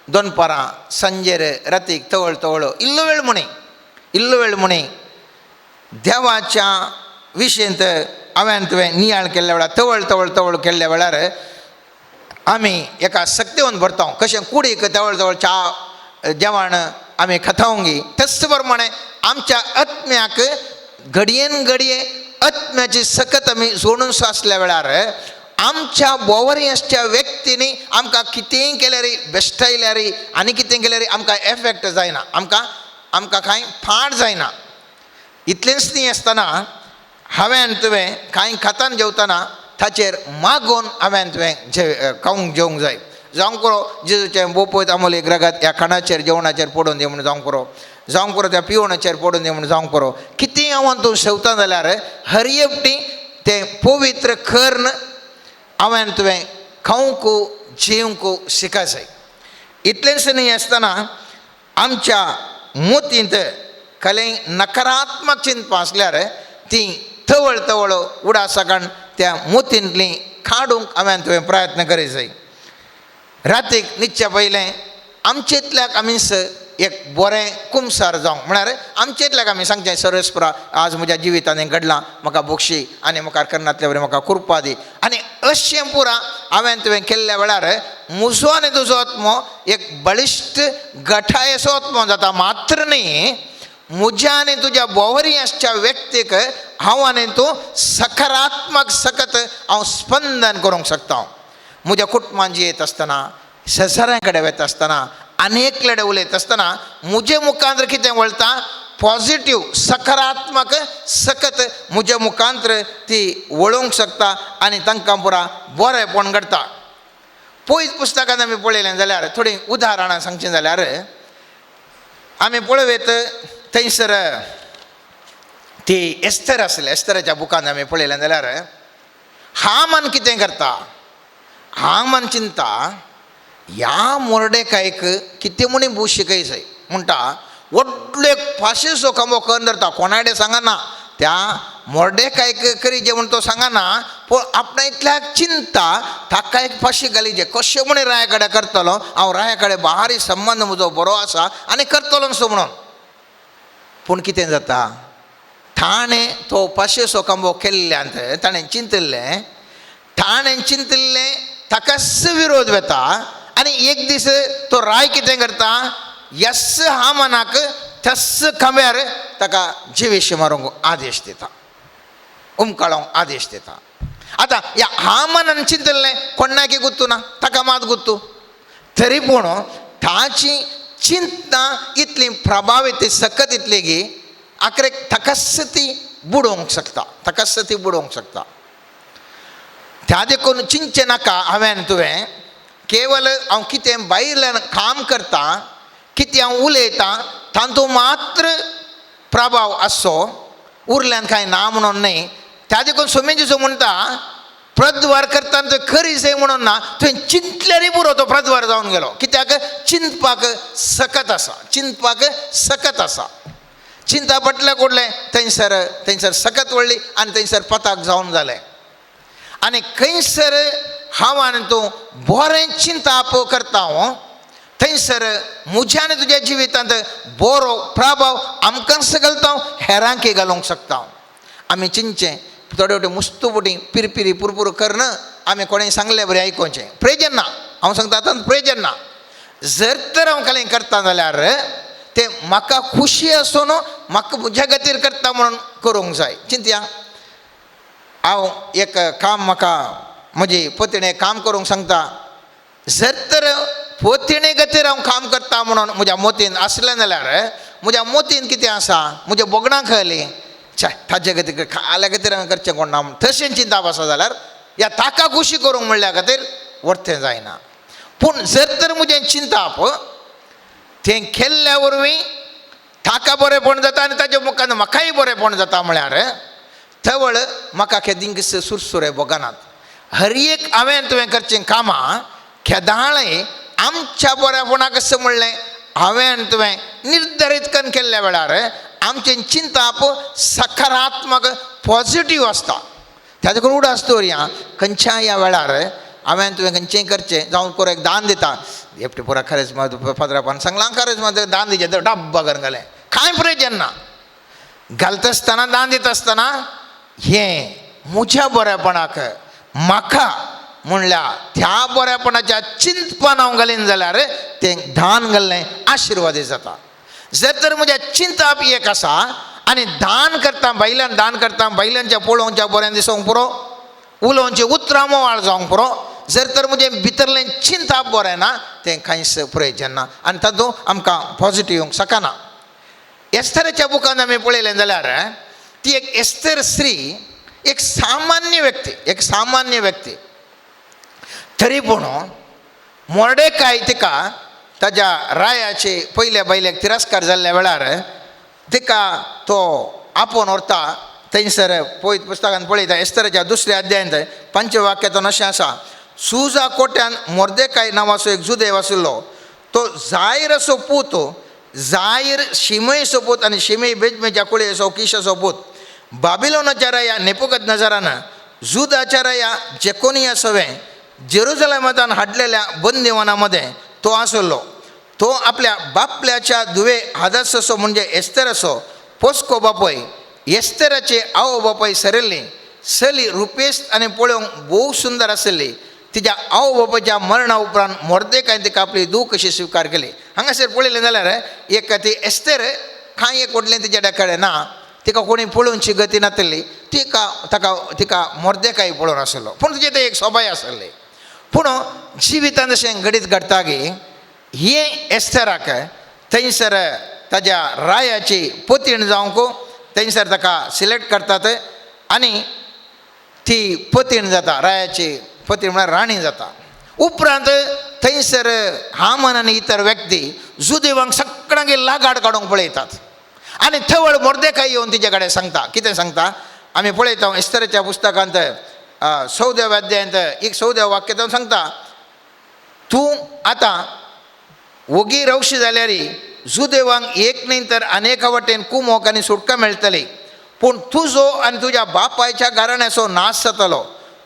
दनपारां, सांजेर, रातीक तवळ तवळ इल्लो वेळ म्हणी, इल्लो वेळ म्हणी देवाच्या विशयंत हांवें तुवें नियाळ केल्ल्या वेळार तवळ तवळ तवळ केल्ल्या वेळार आमी एका सक्तेवन भरता. कशें कुडीक तवळ तवळ च्या जेवण आमी खातावंगी, तेच प्रमाणे आमच्या आत्म्याक घडयेन घडये आत्म्याची सकत आमी जोडून आसल्या वेळार आमच्या बोवरी आसच्या व्यक्तींनी आमकां कितेंय केल्यार, बेश्टायल्यार आनी कितें केल्यार आमकां एफेक्ट जायना, आमकां आमकां कांय फाट जायना. इतलेंच न्ही आसतना हांवें तुवें कांय खातान जेवतना ताचेर मागून हांवें तुवें खावंक जेवंक जाय. जावंक पुरो जेजूचें बोपयत आमोल एक रगत ह्या खाणाचेर जेवणाचेर पडून दी म्हूण जावंक पुरो, जावंक पुरो त्या पिवणाचेर पडून दी म्हूण जावंक पुरो. कितें हांव तूं शेवता जाल्यार हर एकटी तें पवित्र कर्ण हांवें तुवें खावंक जेवंक शिका जाय. इतलेंच न्ही आसतना आमच्या मोतींत खलें नकारात्मक चिंतपां आसल्यार ती तवळ तवळ उडासाकान त्या मोतींतली काडूंक हांवें तुवें प्रयत्न करी जाय. रातीक न्हिदच्या पयलें आमचेंतल्याक आमीच एक बरें कुमसार जावंक, म्हळ्यार आमचेंतल्याक आमी सांगचें सर्वेस्परा आज म्हज्या जिवितान हें घडलां, म्हाका बोक्षी आनी मुखार करनातल्या वरी म्हाका कुरपा दी. आनी अशें पुरा हांवें तुवें केल्ल्या वेळार म्हजो आनी तुजो आत्मो एक बळिश्ट गठायेचो आत्मो जाता. मात्र न्ही म्हज्या आनी तुज्या बोवरी आसच्या व्यक्तीक हांव आनी तूं सकारात्मक सकत हांव स्पंदन करूंक शकता. म्हज्या कुटुंबान जियेत आसतना, शेजाऱ्यां कडेन वता आसतना, आनी एकलेडे उलयता आसतना म्हजे मुखांत कितें वळटा पॉजिटीव सकारात्मक सकत म्हज्या मुखांत ती वळोवंक शकता आनी तांकां पुरा बरेंपण घडटा. पयस पुस्तकांत आमी पळयलें जाल्यार थोडीं उदाहरणां सांगचीं जाल्यार आमी पळोवयत थंयसर ती एस्तर आसली. एस्तराच्या बुकान आमी पळयलें जाल्यार हामान कितें करता, हामान चिंता ह्या मोर्डेकायक कितें म्हणी भू शिकय जाय म्हणटा, व्हडलो एक फाशीचो खांबो करून धरता, कोणाडे सांगना त्या मोर्डेकायक करी जे म्हण तो सांगना, पूण आपणा इतल्याक चिंता ताका एक फाशी घाली जे कशें म्हणी राया कडेन करतलो हांव, राया कडेन बारी संबंद म्हजो बरो आसा आनी करतलो सो म्हणून. पूण कितें जाता, ताणें तो पाशेचो खांबो केल्ल्यान ताणें चिंतिल्लें, ताणें चिंतिल्लें ताकाच विरोध वता. आनी एक दीस तो राय कितें करता, यस हामानाक त्याच खांब्यार ताका जिवेशी मारूंक आदेश दिता, उमकाळोंक आदेश दिता. आतां ह्या हामानान चिंतिल्लें कोणाकी गुत्तू ना, ताका मात गुत्तू, तरी पूण ताची चिंतना इतली प्रभावीत सकत इतली की आखरेक ताकाच ती बुडोवंक शकता, ताकाच ती बुडोवंक शकता. त्या देखून चिंतचें नाका हांवें तुवें केवल हांव कितें भायल्यान काम करता, कितें हांव उलयतां तातूंत मात्र प्रभाव आसचो, उरल्यान कांय ना म्हणून न्हय. त्या देखून स्वामी जेजू म्हणटा प्रद्वार करतना तुवें खरी जाय म्हणून ना, तुवें चिंतल्यारय पुरो तो प्रद्वार जावन गेलो. कित्याक चिंतपाक सकत आसा, चिंतपाक सकत आसा. चिंता पटल्या कोडलें थंयसर थंयसर सकत व्हडली आनी थंयसर पताक जावन जालें. आनी खंयसर हांव आनी तूं बरें चिंताप करता हांव थंयसर म्हज्या आनी तुज्या जिवितांत बरो प्रभाव आमकांच घालता, हेरांकय घालूंक शकता. आमी चिंतचें थोडे वटे मुस्तू फुटी पिरपिरी पुरपुर करन आमी कोणें सांगलें बरें आयकोचें प्रयोजन ना. हांव सांगता आतां प्रयोजन ना. जर तर हांव कांय करता जाल्यार तें म्हाका खुशी आसून म्हाका म्हज्या खातीर करता म्हणून करूंक जाय. चिंतया हांव एक काम म्हाका म्हजी पतिणें काम करूंक सांगता, जर तर पोतिणे खातीर हांव काम करता म्हणून म्हज्या मोतीन आसलें जाल्यार म्हज्या मोतीन कितें आसा, म्हज्या बोगणां खयलीं छे ताजे खातीर खाल्या खातीर हांवें करचें कोण ना तशें चिंताप आसा जाल्यार या ताका खुशी करूंक म्हणल्या खातीर वर्तें जायना. पूण जर तर म्हजें चिंताप तें केल्ल्या वरवीं ताका बरेंपण जाता आनी ताच्या मुखार म्हाकाय बरेंपण जाता म्हळ्यार तवळ म्हाका केदींक सुरसुरे भोगनात. हर एक हांवें तुवें करचीं कामां केदाळय आमच्या बरेपणाक कशें म्हणलें हांवें तुवें निर्धारीत करून केल्ल्या वेळार आमचें चिंताप सकारात्मक पॉजिटीव आसता. ताजे करून उडास दवरया खंयच्या ह्या वेळार हांवें तुवें खंयचें करचें जावं कोर एक दान दिता एकटे पुरा खरेंच फादरापान सांगलां खरेंच म्हाका दान दिचें डब्बा करून घालें कांय प्रयोजन ना. घालता आसतना दान दिता आसतना हें म्हज्या बरेपणाक म्हाका म्हणल्या त्या बरेपणाच्या चिंतपान हांव घालीन जाल्यार तें दान घाल्लें आशिर्वादी जाता. जर तर म्हज्या चिंताप एक आसा आनी दान करता बायल्यान दान करता बायल्यांच्या पळोवच्या बरें दिसूंक पुरो, उलोवचें उतरां मोवाळ जावंक पुरो, जर तर म्हजें भितरलें चिंताप बरें ना तें कांयच प्रयोजन ना आनी तातूंत आमकां पॉजिटीव येवंक शकना. एस्थराच्या बुकान आमी पळयलें जाल्यार ती एक एस्तर स्त्री एक सामान्य व्यक्ती, एक सामान्य व्यक्ती तरी पूण मोर्डेकाय तिका ताज्या रायाचे पयल्या बायलेक तिरस्कार जाल्ल्या वेळार तिका तो आपोवन व्हरता. थंयसर पळयत पुस्तकान पळयता एस्तराच्या दुसऱ्या अध्यायांत पंचवाक्यातून अशें आसा, सुजा कोट्यान मोर्देकाय नांवाचो एक जुदेव आशिल्लो, तो जायर असो पूत, जायर शिमयचो पूत आनी शिमय बेजमेच्या कुळयेचो किशाचो पूत, बाबिलोनाच्या राया नेपुकद नजरान जुदाच्या राया जेकोनिया सवें जेरुजलेमांतान हाडलेल्या बंदिवाना मदें तो आशिल्लो. तो आपल्या बापल्याच्या दुवे हादासो म्हणजे एस्तेराचो पोसको बापय एस्तेराचे आवय बापय सरिल्ली चली रुपेस्त आनी पळोवंक भोव सुंदर आशिल्ली. तिच्या आवय बापायच्या मरणा उपरांत मोर्देकायन तिका आपली धूव कशी स्विकार केली. हांगासर पळयलें जाल्यार एक ती एस्तेर कांय एक व्हडलें तिच्या कडेन ना, तिका कोणी पळोवची गती नातिल्ली, तिका ताका तिका मोर्देकाय पळोवन आशिल्लो. पूण तिचे ते एक सोबाय आशिल्ली. पूण जिवितांत अशें घडीत घडटा की हे एस्तेराक थंयसर ताज्या रायाची पतीण जावंक थंयसर ताका सिलेक्ट करतात आनी ती पतीण जाता, रायाची पतीण म्हळ्यार राणी जाता. उपरांत थंयसर हामन आनी इतर व्यक्ती जुदेवांक सगळ्यांक लागाड काडूंक पळयतात आनी थवळ मोर्देकाय येवन तिचे कडेन सांगता. कितें सांगता आमी पळयता एस्तराच्या पुस्तकांत 14व्या अध्यायांत एक 14व्या वाक्यांत सांगता, तूं आतां वोगी रावशी जाल्यार जुदेवांक एक न्ही तर अनेका वाटेन कुमोक आनी सुटका मेळटली, पूण तुजो आनी तुज्या बापायच्या घराण्याचो नाश जातलो.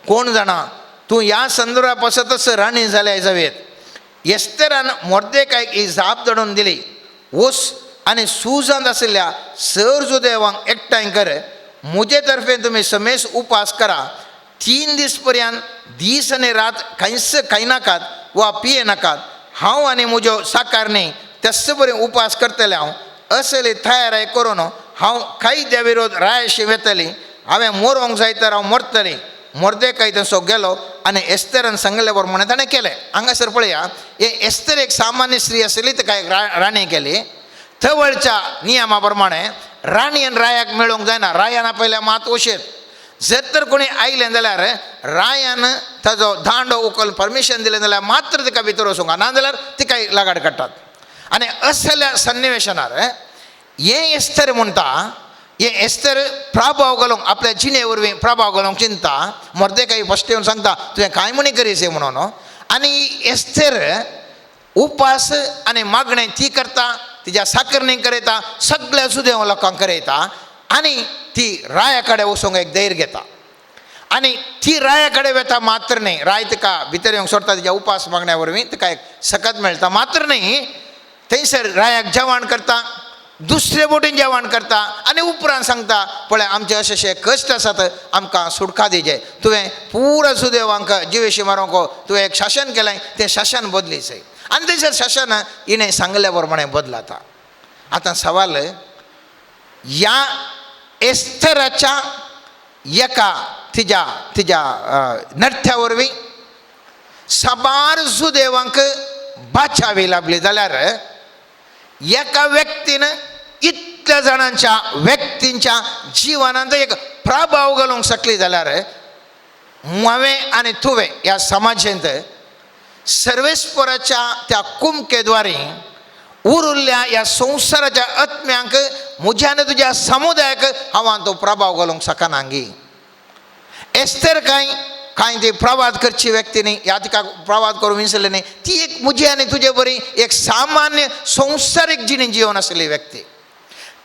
कोण जाणा तूं ह्या संदर्भा पासतच राणी जाल्या जावयेत. एस्तेरान मोर्देकायक ही जाप धाडून दिली, वस आनी सुजांत आशिल्ल्या सर जुदेवांक एकठांय कर, म्हजे तर्फे तुमी समेस उपास करा, 3 दीस पर्यंत दीस आनी रात कांयच खायनाकात वा पियेनाकात, हांव आनी म्हज्यो साकारणी तेच बरें उपास करतलें हांव, असली तयारी करून हांव कायद्या विरोध रायाशी वेतली, हांवें मरोंक जाय तर हांव मरतली. मोर्देकाय थंयसो गेलो आनी एस्तेरान सांगले प्रमाणे ताणें केलें. हांगासर पळया हे एस्तेर एक सामान्य स्त्री आशिल्ली, तिका एक राणी केली. थवळच्या नियमा प्रमाणे राणी आनी रायाक मेळूंक जायना, रायान आपयल्या मात वशेत. जर तर कोणी आयलें जाल्यार रायान ताजो दांडो उखल परमिशन दिलें जाल्यार मात्र तिका भितर वचूंक, ना जाल्यार तिका लागाड काडटात. आनी असल्या सन्निवेशनार हें एस्तेर म्हणटा हें एस्तर प्रभाव घालूंक आपल्या जिणे वरवीं प्रभाव घालूंक चिंता. मोर्देकाय फस्ट येवन सांगता तुवें कांय म्हणी करीसे म्हणून. आनी एस्तर उपास आनी मागणें ती करता, तिज्या साकरणीक करयता, सगळ्या सुदेव लोकांक करयता आनी ती राया कडेन वचूंक एक धैर्य घेता. आनी ती राया कडेन वता मात्र न्ही, राय तिका भितर येवंक सोडटा तिज्या उपास मागण्या वरवीं तिका एक सकत मेळटा मात्र न्ही, थंयसर रायाक जेवण करता, दुसरे बोटीन जेवण करता आनी उपरांत सांगता पळय आमचे अशे अशे कश्ट आसात, आमकां सुटका दिजे, तुवें पुरा सुदेवांक जिवेशी मारूंक तुवें एक शासन केलें, तें शासन बदलीचें. आनी थंयसर शासन हिणें सांगल्या प्रमाणे बदलाता. आतां सवाल ह्या एस्तराच्या एका तिज्या तिज्या नर्त्या वरवीं साबार सुदेवांक बाचावी लाभली जाल्यार एका व्यक्तीन इतल्या जाणांच्या व्यक्तींच्या जिवनांत एक प्रभाव घालूंक शकली जाल्यार हांवें आनी तुवें ह्या समाजेंत सर्वेस्पराच्या त्या कुमकेद्वारे उरिल्ल्या ह्या संवसाराच्या आत्म्यांक म्हज्या आनी तुज्या समुदायाक हांव तो प्रभाव घालूंक शकना गी. एस्तर कांय कांय ती प्रवाद करची व्यक्ती न्ही, ह्या तिका प्रवाद करूंक विसरले न्ही, ती एक म्हजी आनी तुजे बरी एक सामान्य संवसारीक जिणी जिवन आसली व्यक्ती.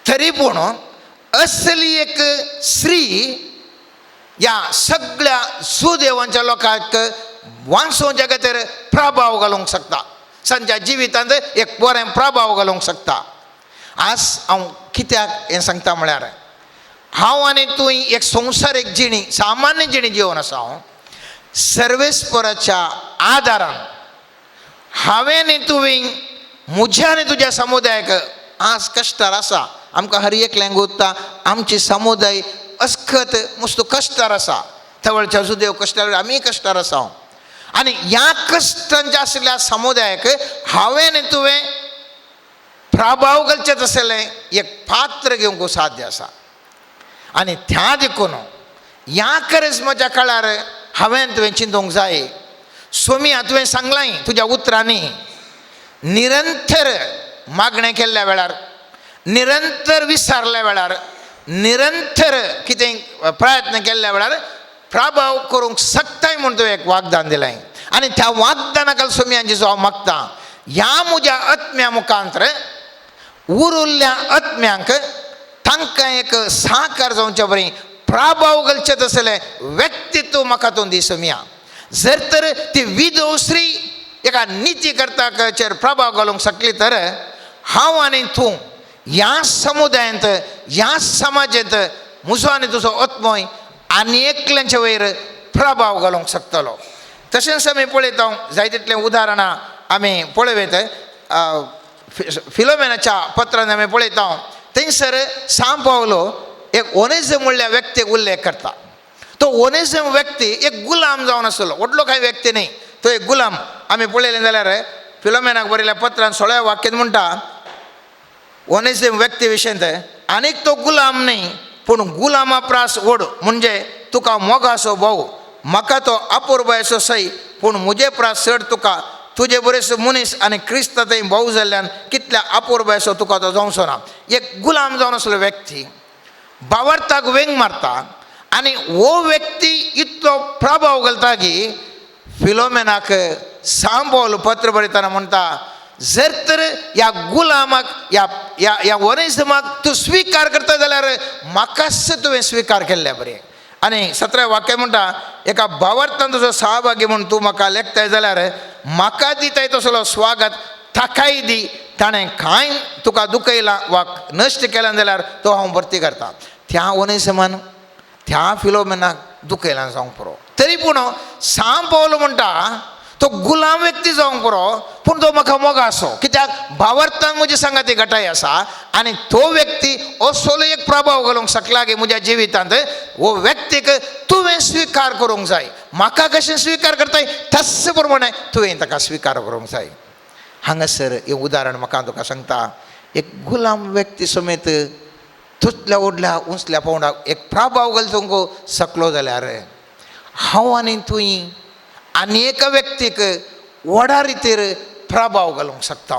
तरी पूण असली एक स्त्री ह्या सगळ्या सुदेवांच्या लोकांक वांसोवच्या खातीर प्रभाव घालूंक शकता, तांच्या जिवितांत एक बरें प्रभाव घालूंक शकता. आज हांव कित्याक हें सांगता म्हळ्यार हांव आनी तूं एक संवसारीक जिणी सामान्य जिणी जिवन आसा. हांव सर्वेस्पराच्या आदारान हांवें आनी तुवें म्हज्या आनी तुज्या समुदायाक आज कश्टार आसा. आमकां हर एकल्यांक उरता आमची समुदाय अस्खत मुस्तू कश्टार आसा. तवळच्या सुदेव कश्टार, आमी कश्टार आसा. आनी ह्या कश्टांच्या आशिल्ल्या समुदायाक हांवें आनी तुवें प्रभाव घालचें तसलें एक पात्र घेवंक साध्य आसा. आनी त्या देखून ह्या करिज्माच्या काळार हांवें तुवें चिंतूंक जाय. सोमिया तुवें सांगलां तुज्या उतरांनी निरंतर मागणें केल्ल्या वेळार, निरंतर विसारल्या वेळार, निरंतर कितें प्रयत्न केल्ल्या वेळार प्रभाव करूंक शकताय म्हूण तुवें एक वागदान दिलें. आनी त्या वागदाना खाल सोमियांची जो हांव मागता ह्या म्हज्या आत्म्या मुखांतर उरिल्ल्या आत्म्यांक तांकां एक साकार जावचे बरी प्रभाव घालचें तसलें व्यक्तित्व म्हाका तूं दी सोमिया. जर तर ती विधव स्त्री एका निती करताचेर प्रभाव घालूंक शकली तर हांव आनी तूं ह्या समुदायांत ह्या समाजांत म्हजो आनी तुजो आत्मय आनी एकल्यांचे वयर प्रभाव घालूंक शकतलो. तशेंच आमी पळयता जाय तितलें उदाहरणां आमी पळयत फिलोमेनाच्या पत्रान आमी पळयता थंयसर सांव पावलो एक ओनेझम म्हणल्या व्यक्तीक उल्लेख करता. तो ओनेझम व्यक्ती एक गुलाम जावन आसलो, व्हडलो कांय व्यक्ती न्ही, तो एक गुलाम. आमी पळयलें जाल्यार फिलोमेनाक बरयल्या पत्रान 16व्या वाक्यांत म्हणटा ओनेझम व्यक्ती विशयंत आनीक तो गुलाम न्ही पूण गुलामा प्रास व्हड म्हणजे तुका मोगासो भाव, म्हाका तो अपुरबायेचो सय पूण म्हजे प्रास चड तुका, तुजे बरेच मनीस आनी क्रिस्त थंय भाव जाल्ल्यान कितल्या अपुरबायेचो तुका तो जावचो ना. एक गुलाम जावन आसलो व्यक्ती बावरताक वेंग मारता आनी हो व्यक्ती इतलो प्रभाव घालता की फिलोमेनाक सांव पत्र बरयतना म्हणटा जर तर ह्या गुलामाक ह्या ह्या ह्या ओनेझमाक तूं स्विकार करता जाल्यार म्हाकाच तुवें स्विकार केल्ल्या बरें. आनी 17 वाक्य म्हणटा एका भावार्थान तुजो सहभागी म्हूण तूं म्हाका लेखताय जाल्यार म्हाका दिताय तसलो स्वागत ताकाय दी, ताणें कांय तुका दुखयलां वा नश्ट केलां जाल्यार तो हांव भरती करता. त्या ओनेझमान त्या फिलोमेनाक दुखयलां जावंक पुरो, तरी पूण सांव पावलो म्हणटा तो गुलाम व्यक्ती जावंक पुरो पूण तो म्हाका मोग आसो, कित्याक भावार्थान म्हजी सांगाती घटाय आसा आनी तो व्यक्ती असलो एक प्रभाव घालूंक शकला की म्हज्या जिवितांत हो व्यक्तीक तुवें स्विकार करूंक जाय. म्हाका कशें स्विकार करताय तस प्रमाणे तुवें ताका स्विकार करूंक जाय. हांगासर हें उदाहरण म्हाका तुका सांगता, एक गुलाम व्यक्ती समेत तुतल्या व्हडल्या उंचल्या पावंडाक एक प्रभाव घालूंक शकलो जाल्यार हांव आनी तुवें आनी एका व्यक्तीक व्हडा रितीर प्रभाव घालूंक शकता.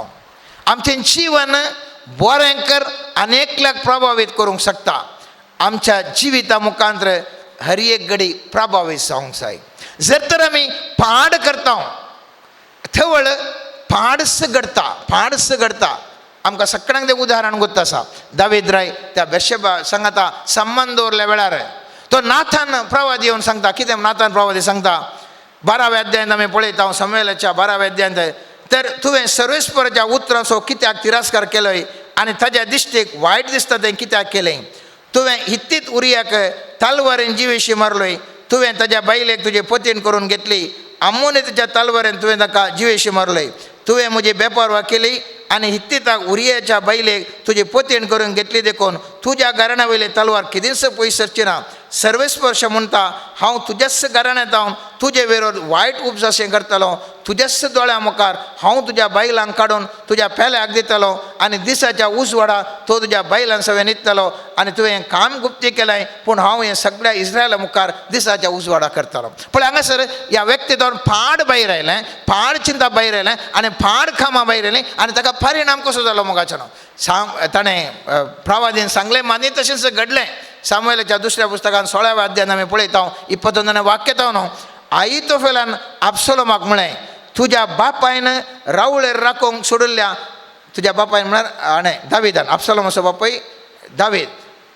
आमचें जीवन बरें कर आनी एकल्याक प्रभावीत करूंक शकता. आमच्या जिविता मुखांत हर एक घडी प्रभावीत जावंक जाय. जर तर आमी पाड करता थवळ पाडस घडता, पाडस घडता. आमकां सगळ्यांक तें उदाहरण गोत्त आसा. दावीद राय त्या बेशेबा सांगाता संबंद दवरल्या वेळार तो नाथान प्रवादी येवन सांगता. कितें नाथान प्रवादी सांगता? 12व्या अध्यायांत आमी पळयता, समुएलाच्या 12व्या अध्यायांत, तर तुवें सर्वेस्पराच्या उतरांचो कित्याक तिरस्कार केलोय आनी ताज्या दिश्टीक वायट दिसता तें कित्याक केलें? तुवें हित्तीत उरियाक तालवारेन जिवेशी मारलोय, तुवें ताज्या बायलेक तुजे पतीन करून घेतली, आमोनेच्या तालवारेन तुवें ताका जिवेशी मारलोय, तुवें म्हजी बेपारवा केली आनी हित्तीताक उरियाच्या बायलेक तुजी पतीण करून घेतली देखून तुज्या घराण्या वयली तलवार केदींच पयस सरची ना. सर्वेस्पर्श म्हणटा, हांव तुज्याच घराण्यांत हांव तुजे विरोध वायट उपजाशें करतलो, तुज्याच दोळ्या मुखार हांव तुज्या बायलांक काडून तुज्या पेल्याक दितलो आनी दिसाच्या उजवाडा तो तुज्या बायलां सवें न्हिदतलो आनी तुवें काम गुप्ती केलें, पूण हांव हें सगळ्या इस्रायला मुखार दिसाच्या उजवाडा करतलो. पळय हांगासर ह्या व्यक्ती दोन पाड भायर आयलें, पाड चिंता भायर आयलें आनी पाड कामां भायर आयलीं आनी ताका परिणाम कसो जालो मोगाचो सांग. ताणें प्रवादीन सांगलें मानी तशेंच घडलें. सामुएलाच्या दुसऱ्या पुस्तकान 16व्या अध्यायान आमी पळयता 21 वाक्य न्हू, आयतोफेलान आपसोलोमाक म्हळें, तुज्या बापायन रावळेर राखूंक सोडिल्ल्या, तुज्या बापायन म्हळ्यार हाणें दावीदान, आपसोलोमाचो बापूय दावीद,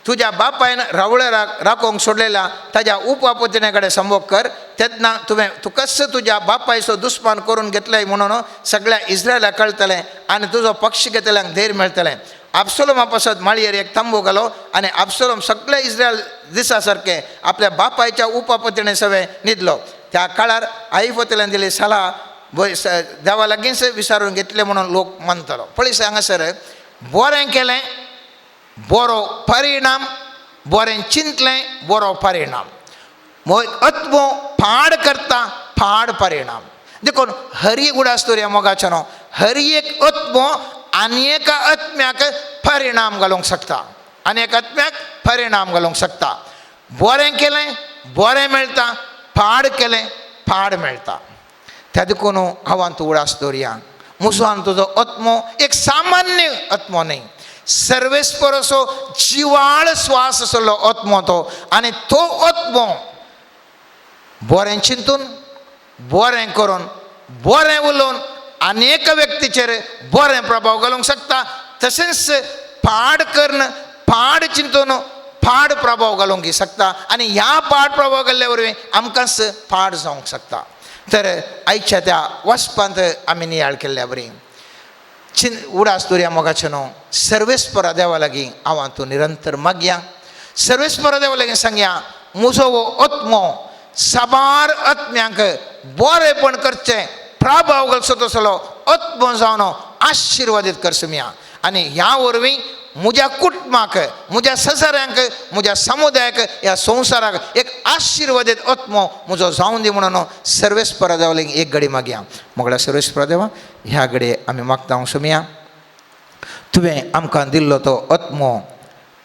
तुज्या बापायन रावळेर राखूंक सोडलेल्या ताज्या उपपतिणे कडेन संभोग कर, तेन्ना तुवें तुकाच तुज्या बापायचो दुस्मान करून घेतलें म्हणून सगळ्या इस्रायलाक कळटलें आनी तुजो पक्ष घेतल्यांक धैर्य मेळटलें. आपसोलोमा पासत माळयेर एक तंबू घालो आनी आपसोलोम सगळे इस्रायल दिसा सारकें आपल्या बापायच्या उपपतिणे सवें न्हिदलो. त्या काळार आईफोतल्यान दिली सलाह देवा लागींच विचारून घेतले म्हणून लोक मानतलो. पळय हांगासर बरें केलें बरो परिणाम, बरें चिंतलें बरो परिणाम, आत्मो पाड करता पाड परिणाम. देखून हरी उडास दवरया मोगाचो न्हू, हर एक आत्मो आनी एका आत्म्याक परिणाम घालूंक शकता, आनी एका आत्म्याक परिणाम घालूंक शकता. बरें केलें बरें मेळटा, पाड केलें पाड मेळटा. त्या देखून हांवान तूं उडास दवरया. मुजवान तुजो आत्मो एक सामान्य आत्मो न्हय, सर्वेस्पर असो जिवाळ श्वास आसलो आत्मो तो, आनी तो आत्मो बरें चिंतून बरें करून बरें उलोवन आनी एका व्यक्तीचेर बरें प्रभाव घालूंक शकता. तशेंच पाड करून पाड चिंतून पाड प्रभाव घालूंक शकता आनी ह्या पाड प्रभाव घाल्ल्या वरवीं आमकांच पाड जावंक शकता. तर आयच्या त्या वचपांत आमी नियाळ केल्ल्या बरी उडास दवरया मोगाचें न्हू. सर्वेस्परा देवा लागीं हांव तूं निरंतर मागया, सर्वेस्परा देवा लागीं सांगया, म्हजो हो आत्मो साबार आत्म्यांक बरेंपण करचें प्रभाव घालचो तसलो आत्मो जावन आशिर्वादीत कर सुमया. आनी ह्या वरवीं म्हज्या कुटुंबाक, म्हज्या सजाऱ्यांक, म्हज्या समुदायाक, ह्या संवसाराक एक आशिर्वादीत आत्मो म्हजो जावन दी म्हणून सर्वेस्परा देवा लागीं एक घडी मागया. मोगळ्या सर्वेस्परा देवा, ह्या घडये आमी मागता सुमया, तुवें आमकां दिल्लो तो आत्मो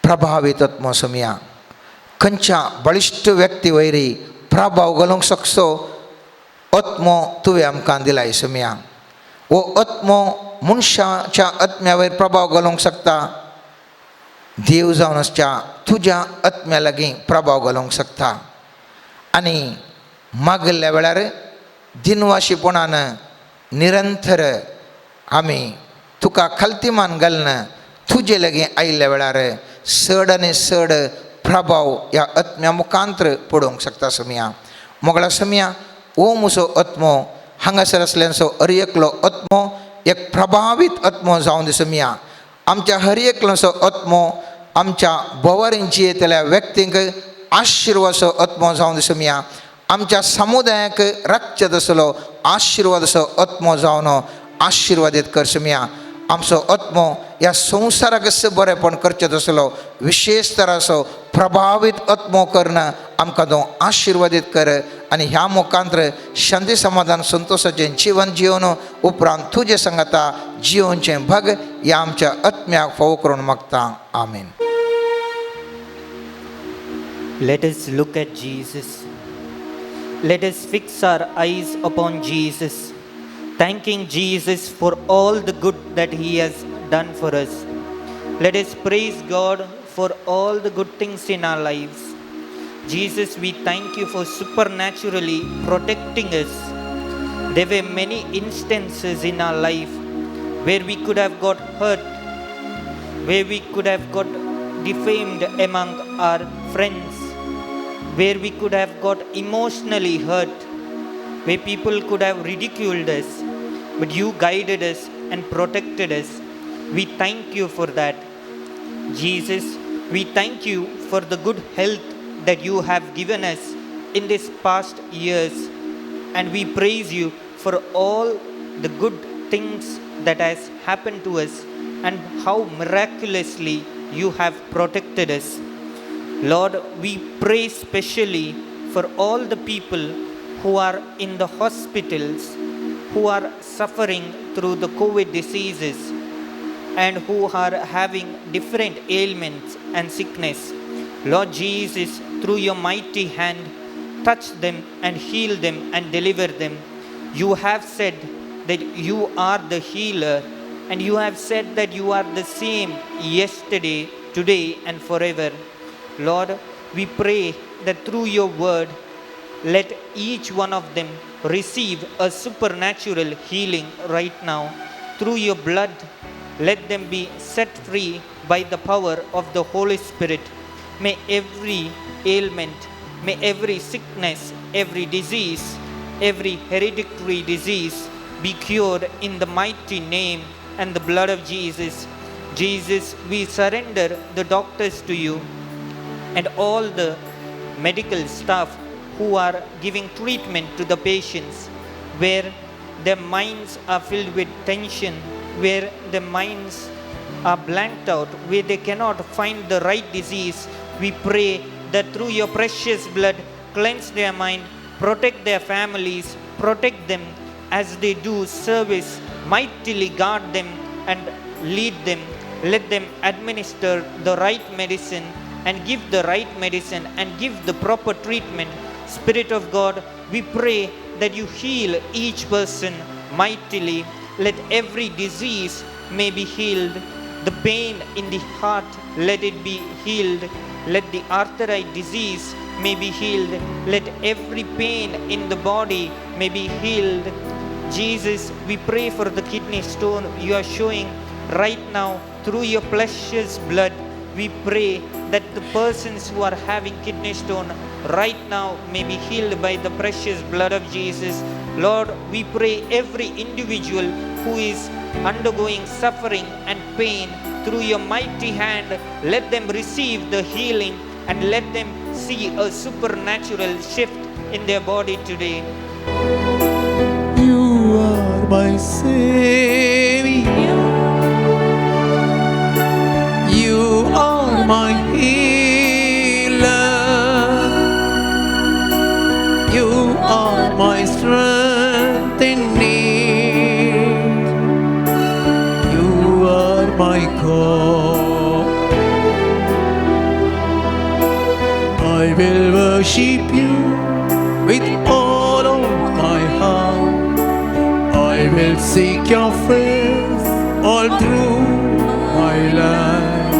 प्रभावीत आत्मो सुमया, खंयच्या बळिश्ट व्यक्ती वयरी प्रभाव घालूंक शकचो आत्मो तुवें आमकां दिलाय सुमया. हो आत्मो मनशाच्या आत्म्या वयर प्रभाव घालूंक शकता, देव जावन आसच्या तुज्या आत्म्या लागीं प्रभाव घालूंक शकता. आनी मागिल्ल्या वेळार दिनवाशीपणान निरंतर आमी तुका खालतीमान घालून तुजे लागीं आयिल्ल्या वेळार चड आनी चड प्रभाव ह्या आत्म्या मुखांतर पडोवंक शकता सुमया. मोगळा सुमया, हो म्हजो आत्मो हांगासर आसल्यांचो हर एकलो आत्मो एक प्रभावीत आत्मो जावन दी सुमया. आमच्या हर एकलोचो आत्मो आमच्या भोंवरींची येतल्या व्यक्तींक आशिर्वादचो आत्मो जावन दी सुमया. आमच्या समुदायाक राखचे तसलो आशिर्वादाचो आत्मो जावन आशिर्वादीत कर सुमया. आमचो आत्मो ह्या संवसाराक बरेंपण करचें तसलो विशेश तराचो प्रभावीत आत्मो करून आमकां तो आशिर्वादीत कर आनी ह्या मुखांतर शांती समाधान संतोशाचें जिवन जिवन उपरांत तुजें सांगाता जिवनचें भग ह्या आमच्या आत्म्याक फावो करून मागता. आमीन. Let us look at Jesus. Let us fix our eyes upon Jesus, thanking Jesus for all the good that He has done for us. Let us praise God for all the good things in our lives. Jesus, we thank you for supernaturally protecting us. There were many instances in our life where we could have got hurt, where we could have got defamed among our friends, where we could have got emotionally hurt, where people could have ridiculed us, but you guided us and protected us. We thank you for that. Jesus, we thank you for the good health that you have given us in this past years, and we praise you for all the good things that has happened to us and how miraculously you have protected us. Lord, we pray specially for all the people who are in the hospitals, who are suffering through the COVID diseases and who are having different ailments and sickness. Lord Jesus, through your mighty hand, touch them and heal them and deliver them. You have said that you are the healer, and you have said that you are the same yesterday, today, and forever. Lord, we pray that through your word, let each one of them receive a supernatural healing right now. Through your blood, let them be set free by the power of the Holy Spirit. May every ailment, may every sickness, every disease, every hereditary disease be cured in the mighty name and the blood of Jesus. Jesus, we surrender the doctors to you and all the medical staff who are giving treatment to the patients, where their minds are filled with tension, where their minds are blanked out, where they cannot find the right disease. We pray that through your precious blood, cleanse their mind, protect their families, protect them as they do service, mightily guard them and lead them. Let them administer the right medicine and give the right medicine and give the proper treatment. Spirit of God, we pray that you heal each person mightily. Let every disease may be healed. The pain in the heart, let it be healed. Let the arthritis disease may be healed. Let every pain in the body may be healed. Jesus, we pray for the kidney stone you are showing right now through your precious blood. We pray that the persons who are having kidney stone right now may be healed by the precious blood of Jesus. Lord, we pray every individual who is undergoing suffering and pain, through your mighty hand, let them receive the healing and let them see a supernatural shift in their body today. You are my Savior. You are my healer. You are my strength in need. You are my God. I will worship you with all of my heart. I will seek your face all through my life.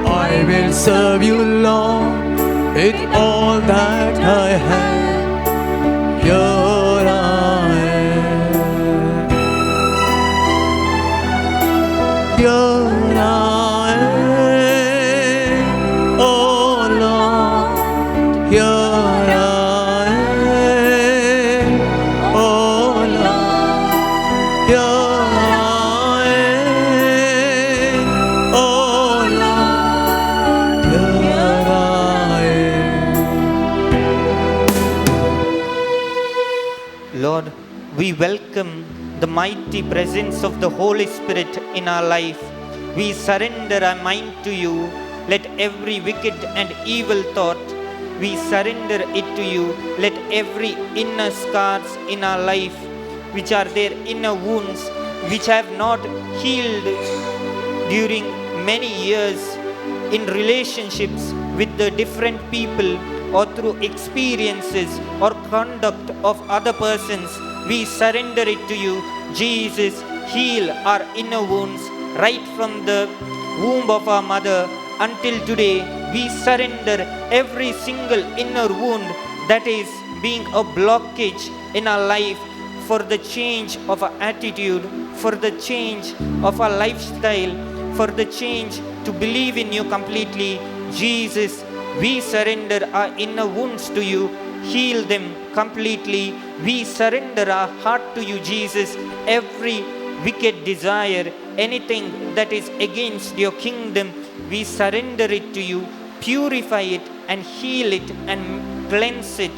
I will serve you, Lord, with all that I have. Here I am. Here I am, oh Lord. Here I am, oh Lord. Here I am, oh Lord. Here I am. Lord, we welcome the mighty presence of the Holy Spirit in our life. We surrender our mind to you. Let every wicked and evil thought, we surrender it to you. Let every inner scars in our life, which are their inner wounds, which have not healed during many years in relationships with the different people or through experiences or conduct of other persons, we surrender it to you. Jesus, heal our inner wounds right from the womb of our mother. until today, we surrender every single inner wound that is being a blockage in our life for the change of our attitude, for the change of our lifestyle, for the change to believe in you completely. Jesus, we surrender our inner wounds to you. Heal them completely. We surrender our heart to you, Jesus. Every wicked desire, anything that is against your kingdom, we surrender it to you. Purify it and heal it and cleanse it.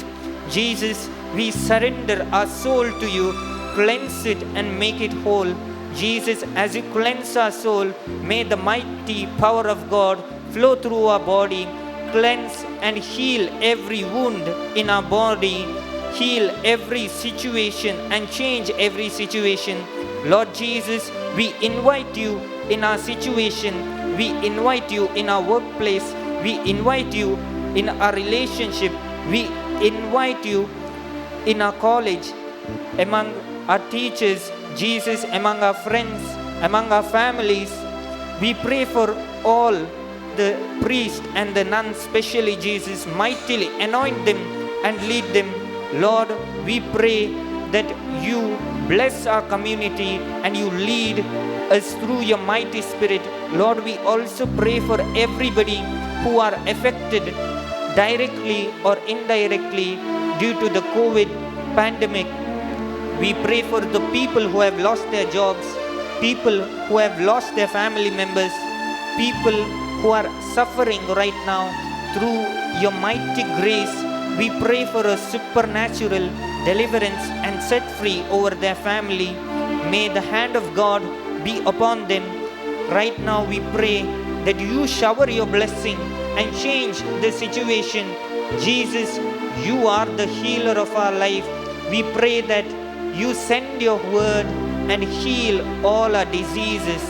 Jesus, we surrender our soul to you. Cleanse it and make it whole. Jesus, as you cleanse our soul, may the mighty power of God flow through our body. Cleanse and heal every wound in our body. Heal every situation and change every situation. Lord Jesus, we invite you in our situation. We invite you in our workplace. We invite you in our relationship. We invite you in our college, among our teachers, Jesus, among our friends, among our families. We pray for all the priests and the nuns, especially Jesus, mightily anoint them and lead them. Lord, we pray that you bless our community and you lead us through your mighty spirit. Lord, we also pray for everybody who are affected directly or indirectly due to the COVID pandemic. We pray for the people who have lost their jobs, people who have lost their family members, people who are suffering right now. Through your mighty grace, we pray for a supernatural deliverance and set free over their family. May the hand of God be upon them. Right now we pray that you shower your blessing and change the situation. Jesus, you are the healer of our life. We pray that you send your word and heal all our diseases.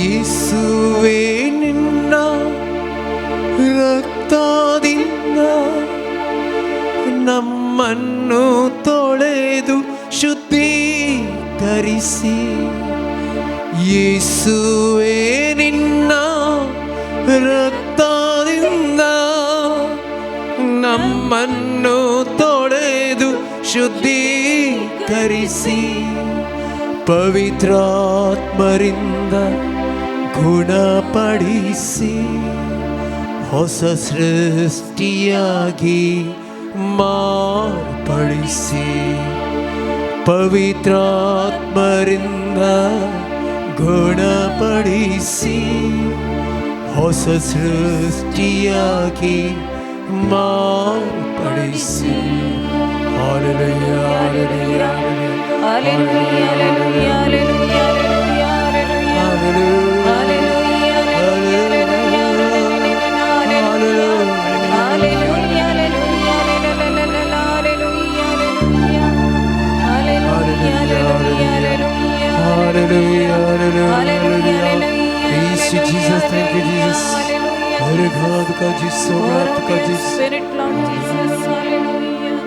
ಯೇಸುವೇ ನಿನ್ನ ರಕ್ತದಿಂದ ನಮ್ಮನ್ನು ತೊಳೆದು ಶುದ್ಧೀಕರಿಸಿ. ಯೇಸುವೇ ನಿನ್ನ ರಕ್ತದಿಂದ ನಮ್ಮನ್ನು ತೊಳೆದು ಶುದ್ಧೀಕರಿಸಿ. ಪವಿತ್ರಾತ್ಮರಿಂದ ಗುಣಪಡಿಸಿ ಹೊಸ ಸೃಷ್ಟಿಯಾಗಿ ಮಾರ್ಪಡಿಸಿ. ಪವಿತ್ರಾತ್ಮರಿಂದ ಗುಣಪಡಿಸಿ ಹೊಸ ಸೃಷ್ಟಿಯಾಗಿ ಮಾರ್ಪಡಿಸಿ. Hallelujah, hallelujah, Hallelujah, hallelujah, hallelujah, hallelujah, hallelujah. Hallelujah, hallelujah, Hallelujah, hallelujah, hallelujah. Praise you, Jesus. Thank you, Jesus. Hare God ka Jesus, God ka Jesus. Spirit, Lord Jesus, hallelujah.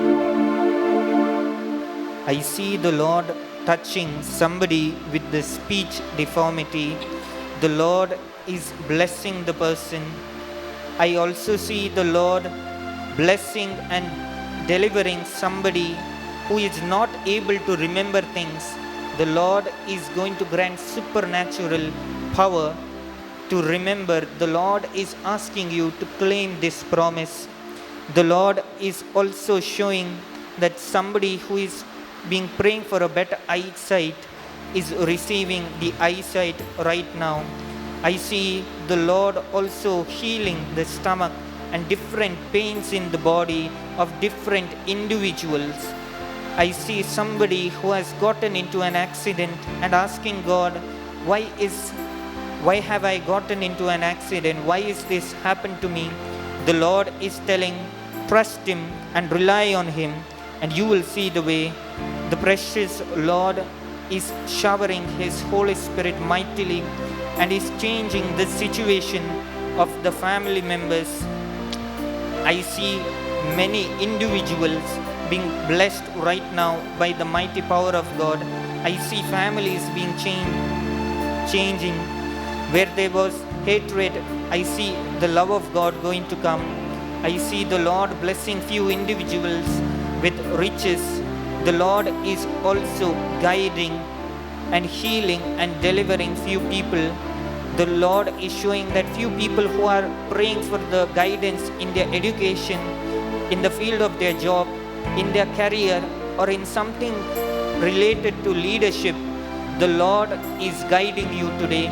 I see the Lord touching somebody with the speech deformity. The Lord is blessing the person. I also see the Lord blessing and delivering somebody who is not able to remember things. The Lord is going to grant supernatural power to remember. The Lord is asking you to claim this promise. The Lord is also showing that somebody who is being praying for a better eyesight is receiving the eyesight right now. I see the Lord also healing the stomach and different pains in the body of different individuals. I see somebody who has gotten into an accident and asking God, why have I gotten into an accident? Why is this happened to me? The Lord is telling, trust Him and rely on Him, and you will see the way. The precious Lord is showering His Holy Spirit mightily and is changing the situation of the family members. I see many individuals being blessed right now by the mighty power of God. I see families being changing. Where there was hatred, I see the love of God going to come. I see the Lord blessing few individuals with riches. The Lord is also guiding and healing and delivering few people. The Lord is showing that few people who are praying for the guidance in their education, in the field of their job, in their career, or in something related to leadership, the Lord is guiding you today.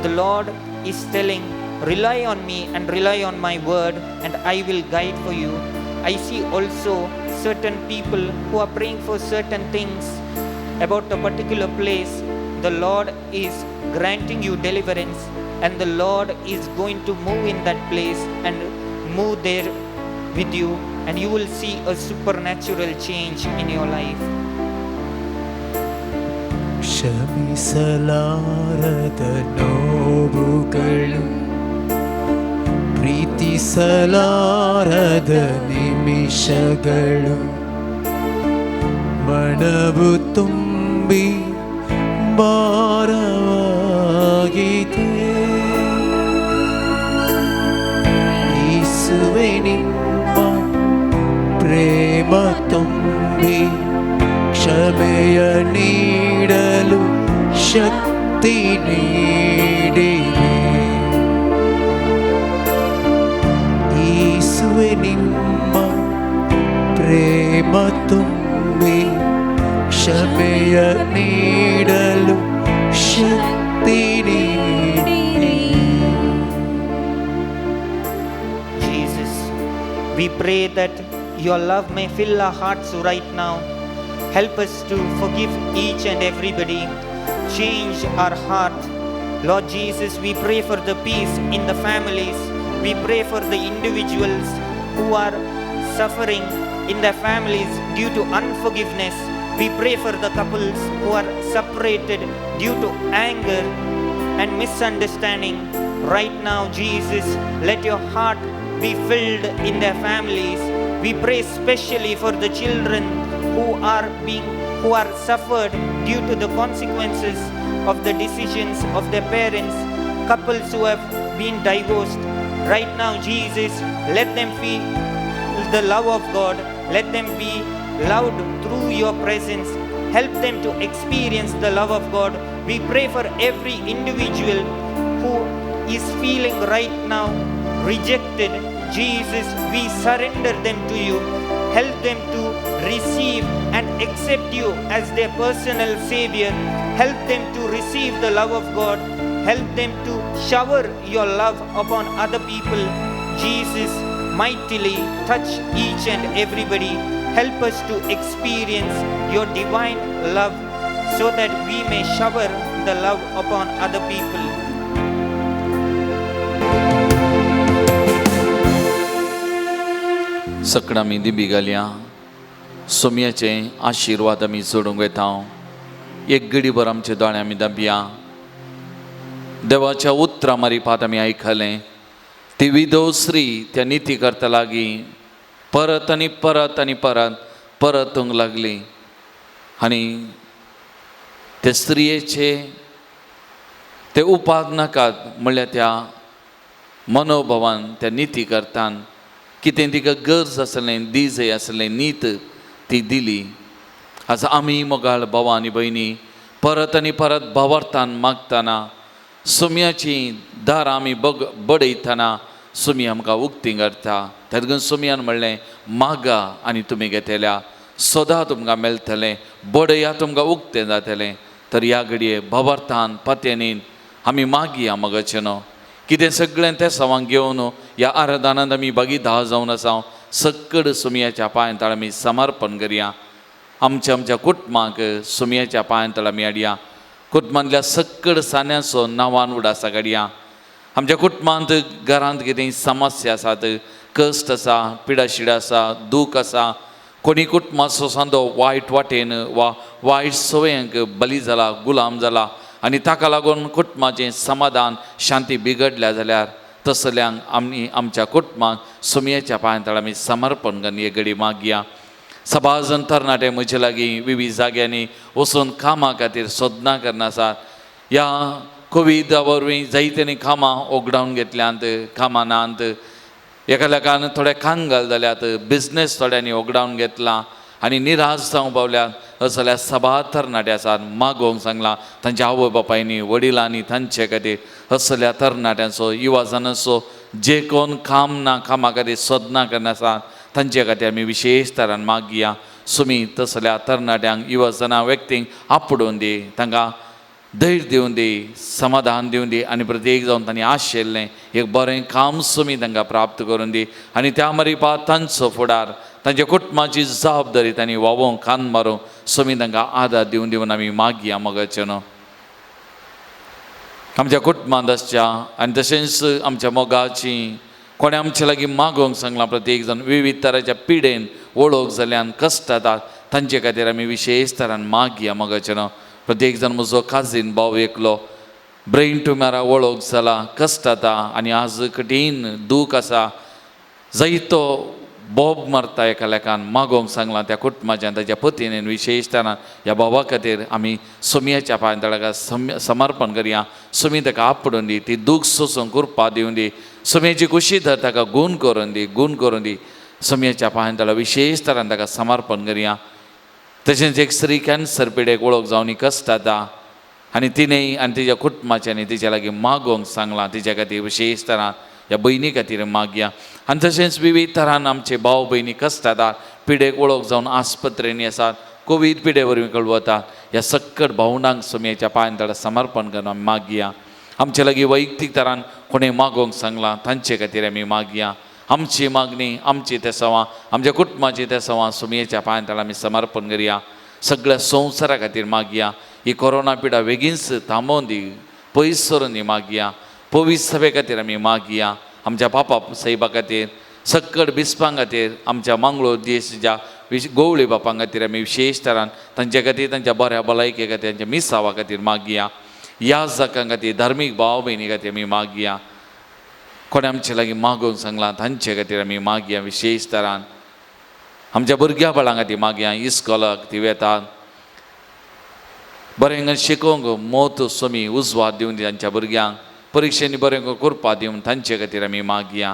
The Lord is telling, rely on me and rely on my word, and I will guide for you. I see also certain people who are praying for certain things about a particular place. The Lord is granting you deliverance, and the Lord is going to move in that place and move there with you, and you will see a supernatural change in your life. ಕ್ಷಮಿಸಲಾರದ ನೋವುಗಳು, ಪ್ರೀತಿಸಲಾರದ ನಿಮಿಷಗಳು, ಮನವು ತುಂಬಿ ಭಾರವಾಗಿದೆ. ಯೇಸುವೆ ನಿಮ್ಮ ಪ್ರೇಮ ತುಂಬಿ ಕ್ಷಮೆಯ ನೀಡಲು ಶಕ್ತಿ ನೀಡಿರಿ. ಯೇಸುವೆ ನಿಮ್ಮ ಪ್ರೇಮ ತುಂಬಿ ಕ್ಷಮೆಯ ನೀಡಲು ಶಕ್ತಿ ನೀಡಿರಿ. Jesus, we pray that your love may fill our hearts right now. Help us to forgive each and everybody. Change our heart. Lord Jesus, we pray for the peace in the families. We pray for the individuals who are suffering in their families due to unforgiveness. We pray for the couples who are separated due to anger and misunderstanding. Right now, Jesus, let your heart be filled in their families. We pray especially for the children who are suffered due to the consequences of the decisions of their parents, couples who have been divorced. Right now, Jesus, let them feel the love of God. Let them be loved through your presence. Help them to experience the love of God. We pray for every individual who is feeling right now rejected. Jesus, we surrender them to you. Help them to receive and accept you as their personal Savior. Help them to receive the love of God. Help them to shower your love upon other people. Jesus, mightily touch each and everybody. Help us to experience your divine love so that we may shower the love upon other people. सकडां आमी दिंबी घालया, सोमयाचे आशिर्वाद आमी जोडूंक वता. एक गडीभर आमचे दोळे आमी दाबया. देवाच्या उतरां मारिपात आमी आयकलें. ती विधव स्त्री त्या निती करता लागीं परत आनी परत आनी परत परतूंक लागली आनी ते स्त्रियेचे ते उपाद नाकात म्हणल्यार त्या मनोभावान त्या निती करतान कितें तिका गरज आसलें, दीजय आसलें, नीत ती दिली. आज आमी मोगाळ भावा आनी भयणी परत आनी परत भावार्थान मागतना, सोमयाची दारां आमी बडयतना सोमी आमकां उक्ती करता. तेदून सोमयान म्हणलें, मागा आनी तुमी घेतल्या, सदां तुमकां मेळटलें, बडया तुमकां उक्तें जातलें. तर ह्या घडये भावार्थान पातयेनीन आमी मागया मगाचें न्हू कितें सगळें तें सवांक घेवन ह्या आराधनांत आमी भागीदार जावन आसा. सक्कड सोमयाच्या पांयां तळ आमी समर्पण करया. आमच्या आमच्या कुटुंबाक सोमयाच्या पांयां तळ आमी हाडया. कुटुंबांतल्या सक्कड सान्यांचो नांवान उडासा काडया. आमच्या कुटुंबांत घरांत कितें समस्या आसात, कश्ट आसा, पिडाशिडा आसा, दूख आसा, कोणी कुटुंबाचो सांदो वायट वाटेन वा वायट सवयांक बली जाला, गुलाम जाला आनी ताका लागून कुटुंबाचें समाधान शांती बिगडल्या जाल्यार तसल्यांक आमी आमच्या कुटुंबाक सुमयेच्या पांयांतळ आमी समर्पण करून हे घडी मागया. सबार जाण तरणाटे म्हजे लागीं विविध जाग्यांनी वचून कामां खातीर सोदनां करना आसात. ह्या कोविडा वरवीं जायत्यांनी कामां ओगडावन घेतल्यांत, कामां नात, एका लेखान थोडे कांगाल जाल्यात, बिजनेस थोड्यांनी ओगडावन घेतला आनी निराश जावंक पावल्यात. जाल्यार सबार तरणाटे आसात मागोवंक सांगलां तांच्या आवय बापायनी वडिलांनी तांचे खातीर. असल्या तरणाट्यांचो युवा जाणांचो जे कोण काम ना कामा खातीर सोदनां करना आसात तांचे खातीर आमी विशेश तरान मागया. सुमी तसल्या तरणाट्यांक युवा जाणां व्यक्तींक आपडून दी, तांकां धैर्य दिवन दी, समाधान दिवन दी आनी प्रत्येक जावन तांणी आशिल्लें एक बरें काम सुमी तांकां प्राप्त करून दी आनी त्या मरिपा तांचो फुडार तांच्या कुटुंबाची जबाबदारी तांणी वावोवंक कान मारूंक सुमी तांकां आदार दिवन दिवन आमी मागया. मोगाचें न्हू आमच्या कुटुंबांत आसच्या आनी तशेंच आमच्या मोगाची कोणें आमचे लागीं मागोवंक सांगलां प्रत्येक जाण विविध तराच्या पिडेन वळख जाल्यान कश्ट जातात तांचे खातीर आमी विशेश तरान मागया. मोगाचें न्हू प्रत्येक जाण म्हजो काजीन भाव एकलो ब्रेन ट्युमरा वळख जाला, कश्ट जाता आनी आज कठीण दूख आसा, जायतो बोब मारता एका लेखान मागोवंक सांगलां त्या कुटुंबाच्या ताच्या पतीन विशेश तरान ह्या भावा खातीर आमी सोमयाच्या पांयां ताका समर्पण करया. सोमी ताका आपडून दी, ती दूख सोसूंक कृपा दिवन दी, सोमयाची खुशी धर ताका गूण करून दी, गूण करून दी. सोमयाच्या पांयां तळा विशेश तरान ताका समर्पण करया. तशेंच एक स्त्री कॅन्सर पिडेक वळख जावन कश्ट जाता आनी तिणें आनी तिच्या कुटुंबाच्यानी तिच्या लागीं मागोवंक सांगलां तिच्या खातीर विशेश तरान ह्या भयणी खातीर मागया. आनी तशेंच विविध तरान आमचे भाव भयणी कश्ट जातात, पिडेक वळख जावन आस्पत्रेनी आसात, कोवीड पिडे वरवीं कळवतात, ह्या सक्कट भावनांक सुमयेच्या पांयां तळा समर्पण करून आमी मागया. आमचे लागीं वैयक्तीक तरान कोणें मागोवंक सांगलां तांचे खातीर आमी मागया. आमची मागणी आमची तेसांवां आमच्या कुटुंबाची तेसांवां सुमयेच्या पांयां तळा आमी समर्पण करया. सगळ्या संवसारा खातीर मागया. ही कोरोना पिडा बेगीनच थांबोवन दी, पयस सरून दी मागया. पवित्र सभे खातीर आमी मागया. आमच्या पापा साहेबा खातीर, सक्कड बिस्पां खातीर, आमच्या मंगळूर देश ज्या गोवळी बापां खातीर आमी विशेश तरान तांचे खातीर तांच्या बऱ्या भलायके खातीर तांच्या मिसावा खातीर मागया. ह्या जाकां खातीर धार्मीक भाव भयणी खातीर आमी मागया. कोणें आमचे लागीं मागोवंक सांगलां तांचे खातीर आमी मागया विशेश तरान. आमच्या भुरग्या बाळां खातीर मागया. इस्कोलाक ती वेतात बरें शिकोवंक मोत सोमी उजवात दिवन तांच्या भुरग्यांक, परिक्षेनी बरें कृपा दिवन तांचे खातीर आमी मागया.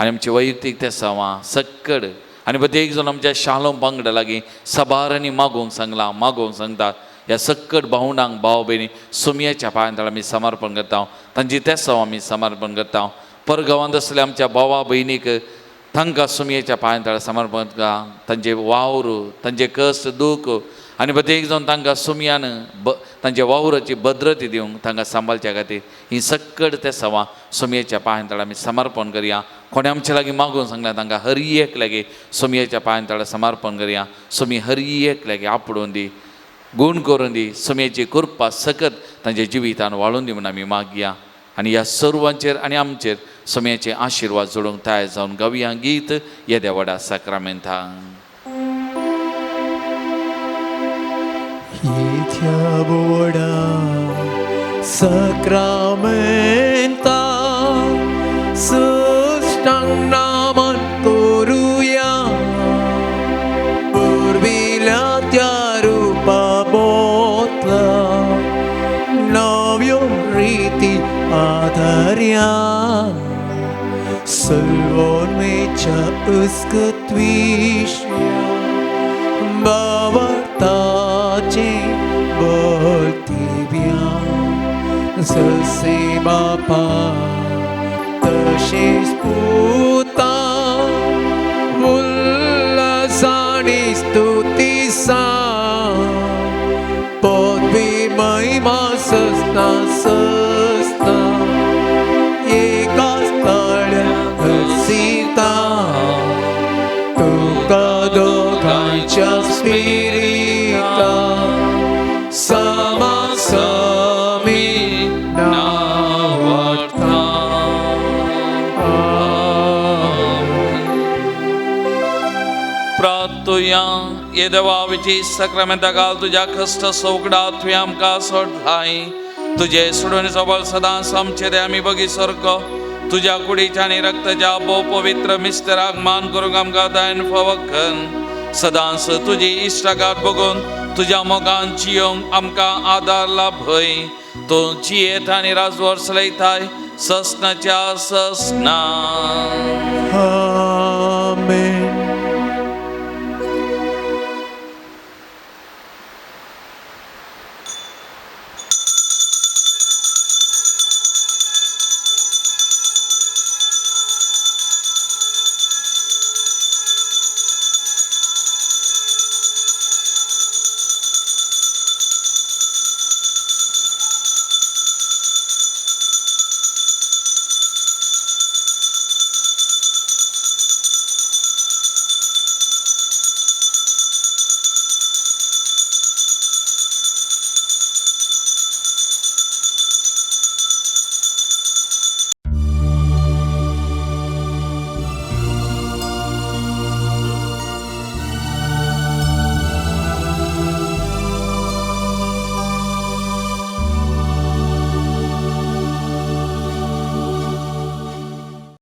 आनी आमचे वैयक्तीक तेसांवां सक्कड आनी प्रत्येक जाण आमच्या शालोम पंगडा लागीं सबारांनी मागोवंक सांगलां, मागोवंक सांगतात. ह्या सक्कड भावणांक भाव भयणी सोमयाच्या पांयां तळा आमी समर्पण करता, तांची तेसांव आमी समर्पण करता. परगांवांत आसल्या आमच्या भावा भयणीक तांकां सोमयेच्या पांयां तळा समर्पण करता. तांचे वावर, तांचे कश्ट दूख आनी प्रत्येक जावन तांकां सोमयान तांच्या वावराची भद्रती दिवंक तांकां सांबाळच्या खातीर ही सक्कड तेसांवां सोमयेच्या पांयां तळा आमी समर्पण करया. कोणें आमचे लागीं मागून सांगलां तांकां हर एक लागीं सोमयेच्या पांयां तळा समर्पण करया. सोमी हर एक लागीं आपडून दी, गूण करून दी, सोमयेची कृपा सकत तांच्या जिवितान वाळून दी म्हूण आमी मागया. आनी ह्या सर्वांचेर आनी आमचेर सोमयेचे आशिर्वाद जोडूंक तयार जावन गावया गीत येद्या व्हडा साक्रामेंतान. येत्या व्हडा साक्रामेंता सुष्टांग नामन करुया, पुर्विल्या त्या रुपा बोतला नव्यो रीती आधार्या, सर्वोन्मेच्या उस्कत्विश्या बावताचे बोलतिव्या, जसे बापा तशेच पुता उल्हासानी स्तुती सा, पदवी महिमा सस्ता सस्ता एका स्थळ्या घसीता, तुका दोगांच्या स्पिरिता समासमी नावार्था. प्रार्थुया. ये देवा विची साक्रामेंता घाल तुज्या कश्ट सोगडा तुवें आमकां सोडलाय, तुजे सोडून सबळ सदांच आमचे ते आमी बगी सारको तुज्या कुडीच्या आनी रक्ताच्या भोव पवित्र मिस्तराक मान करूंक आमकां दायन फावो कर. सदांच तुजी इश्टागात बघून तुज्या मोगान जियोंक आमकां आदार लाभय. तूं जियेत आनी राजवर चलयताय ससनाच्या ससना.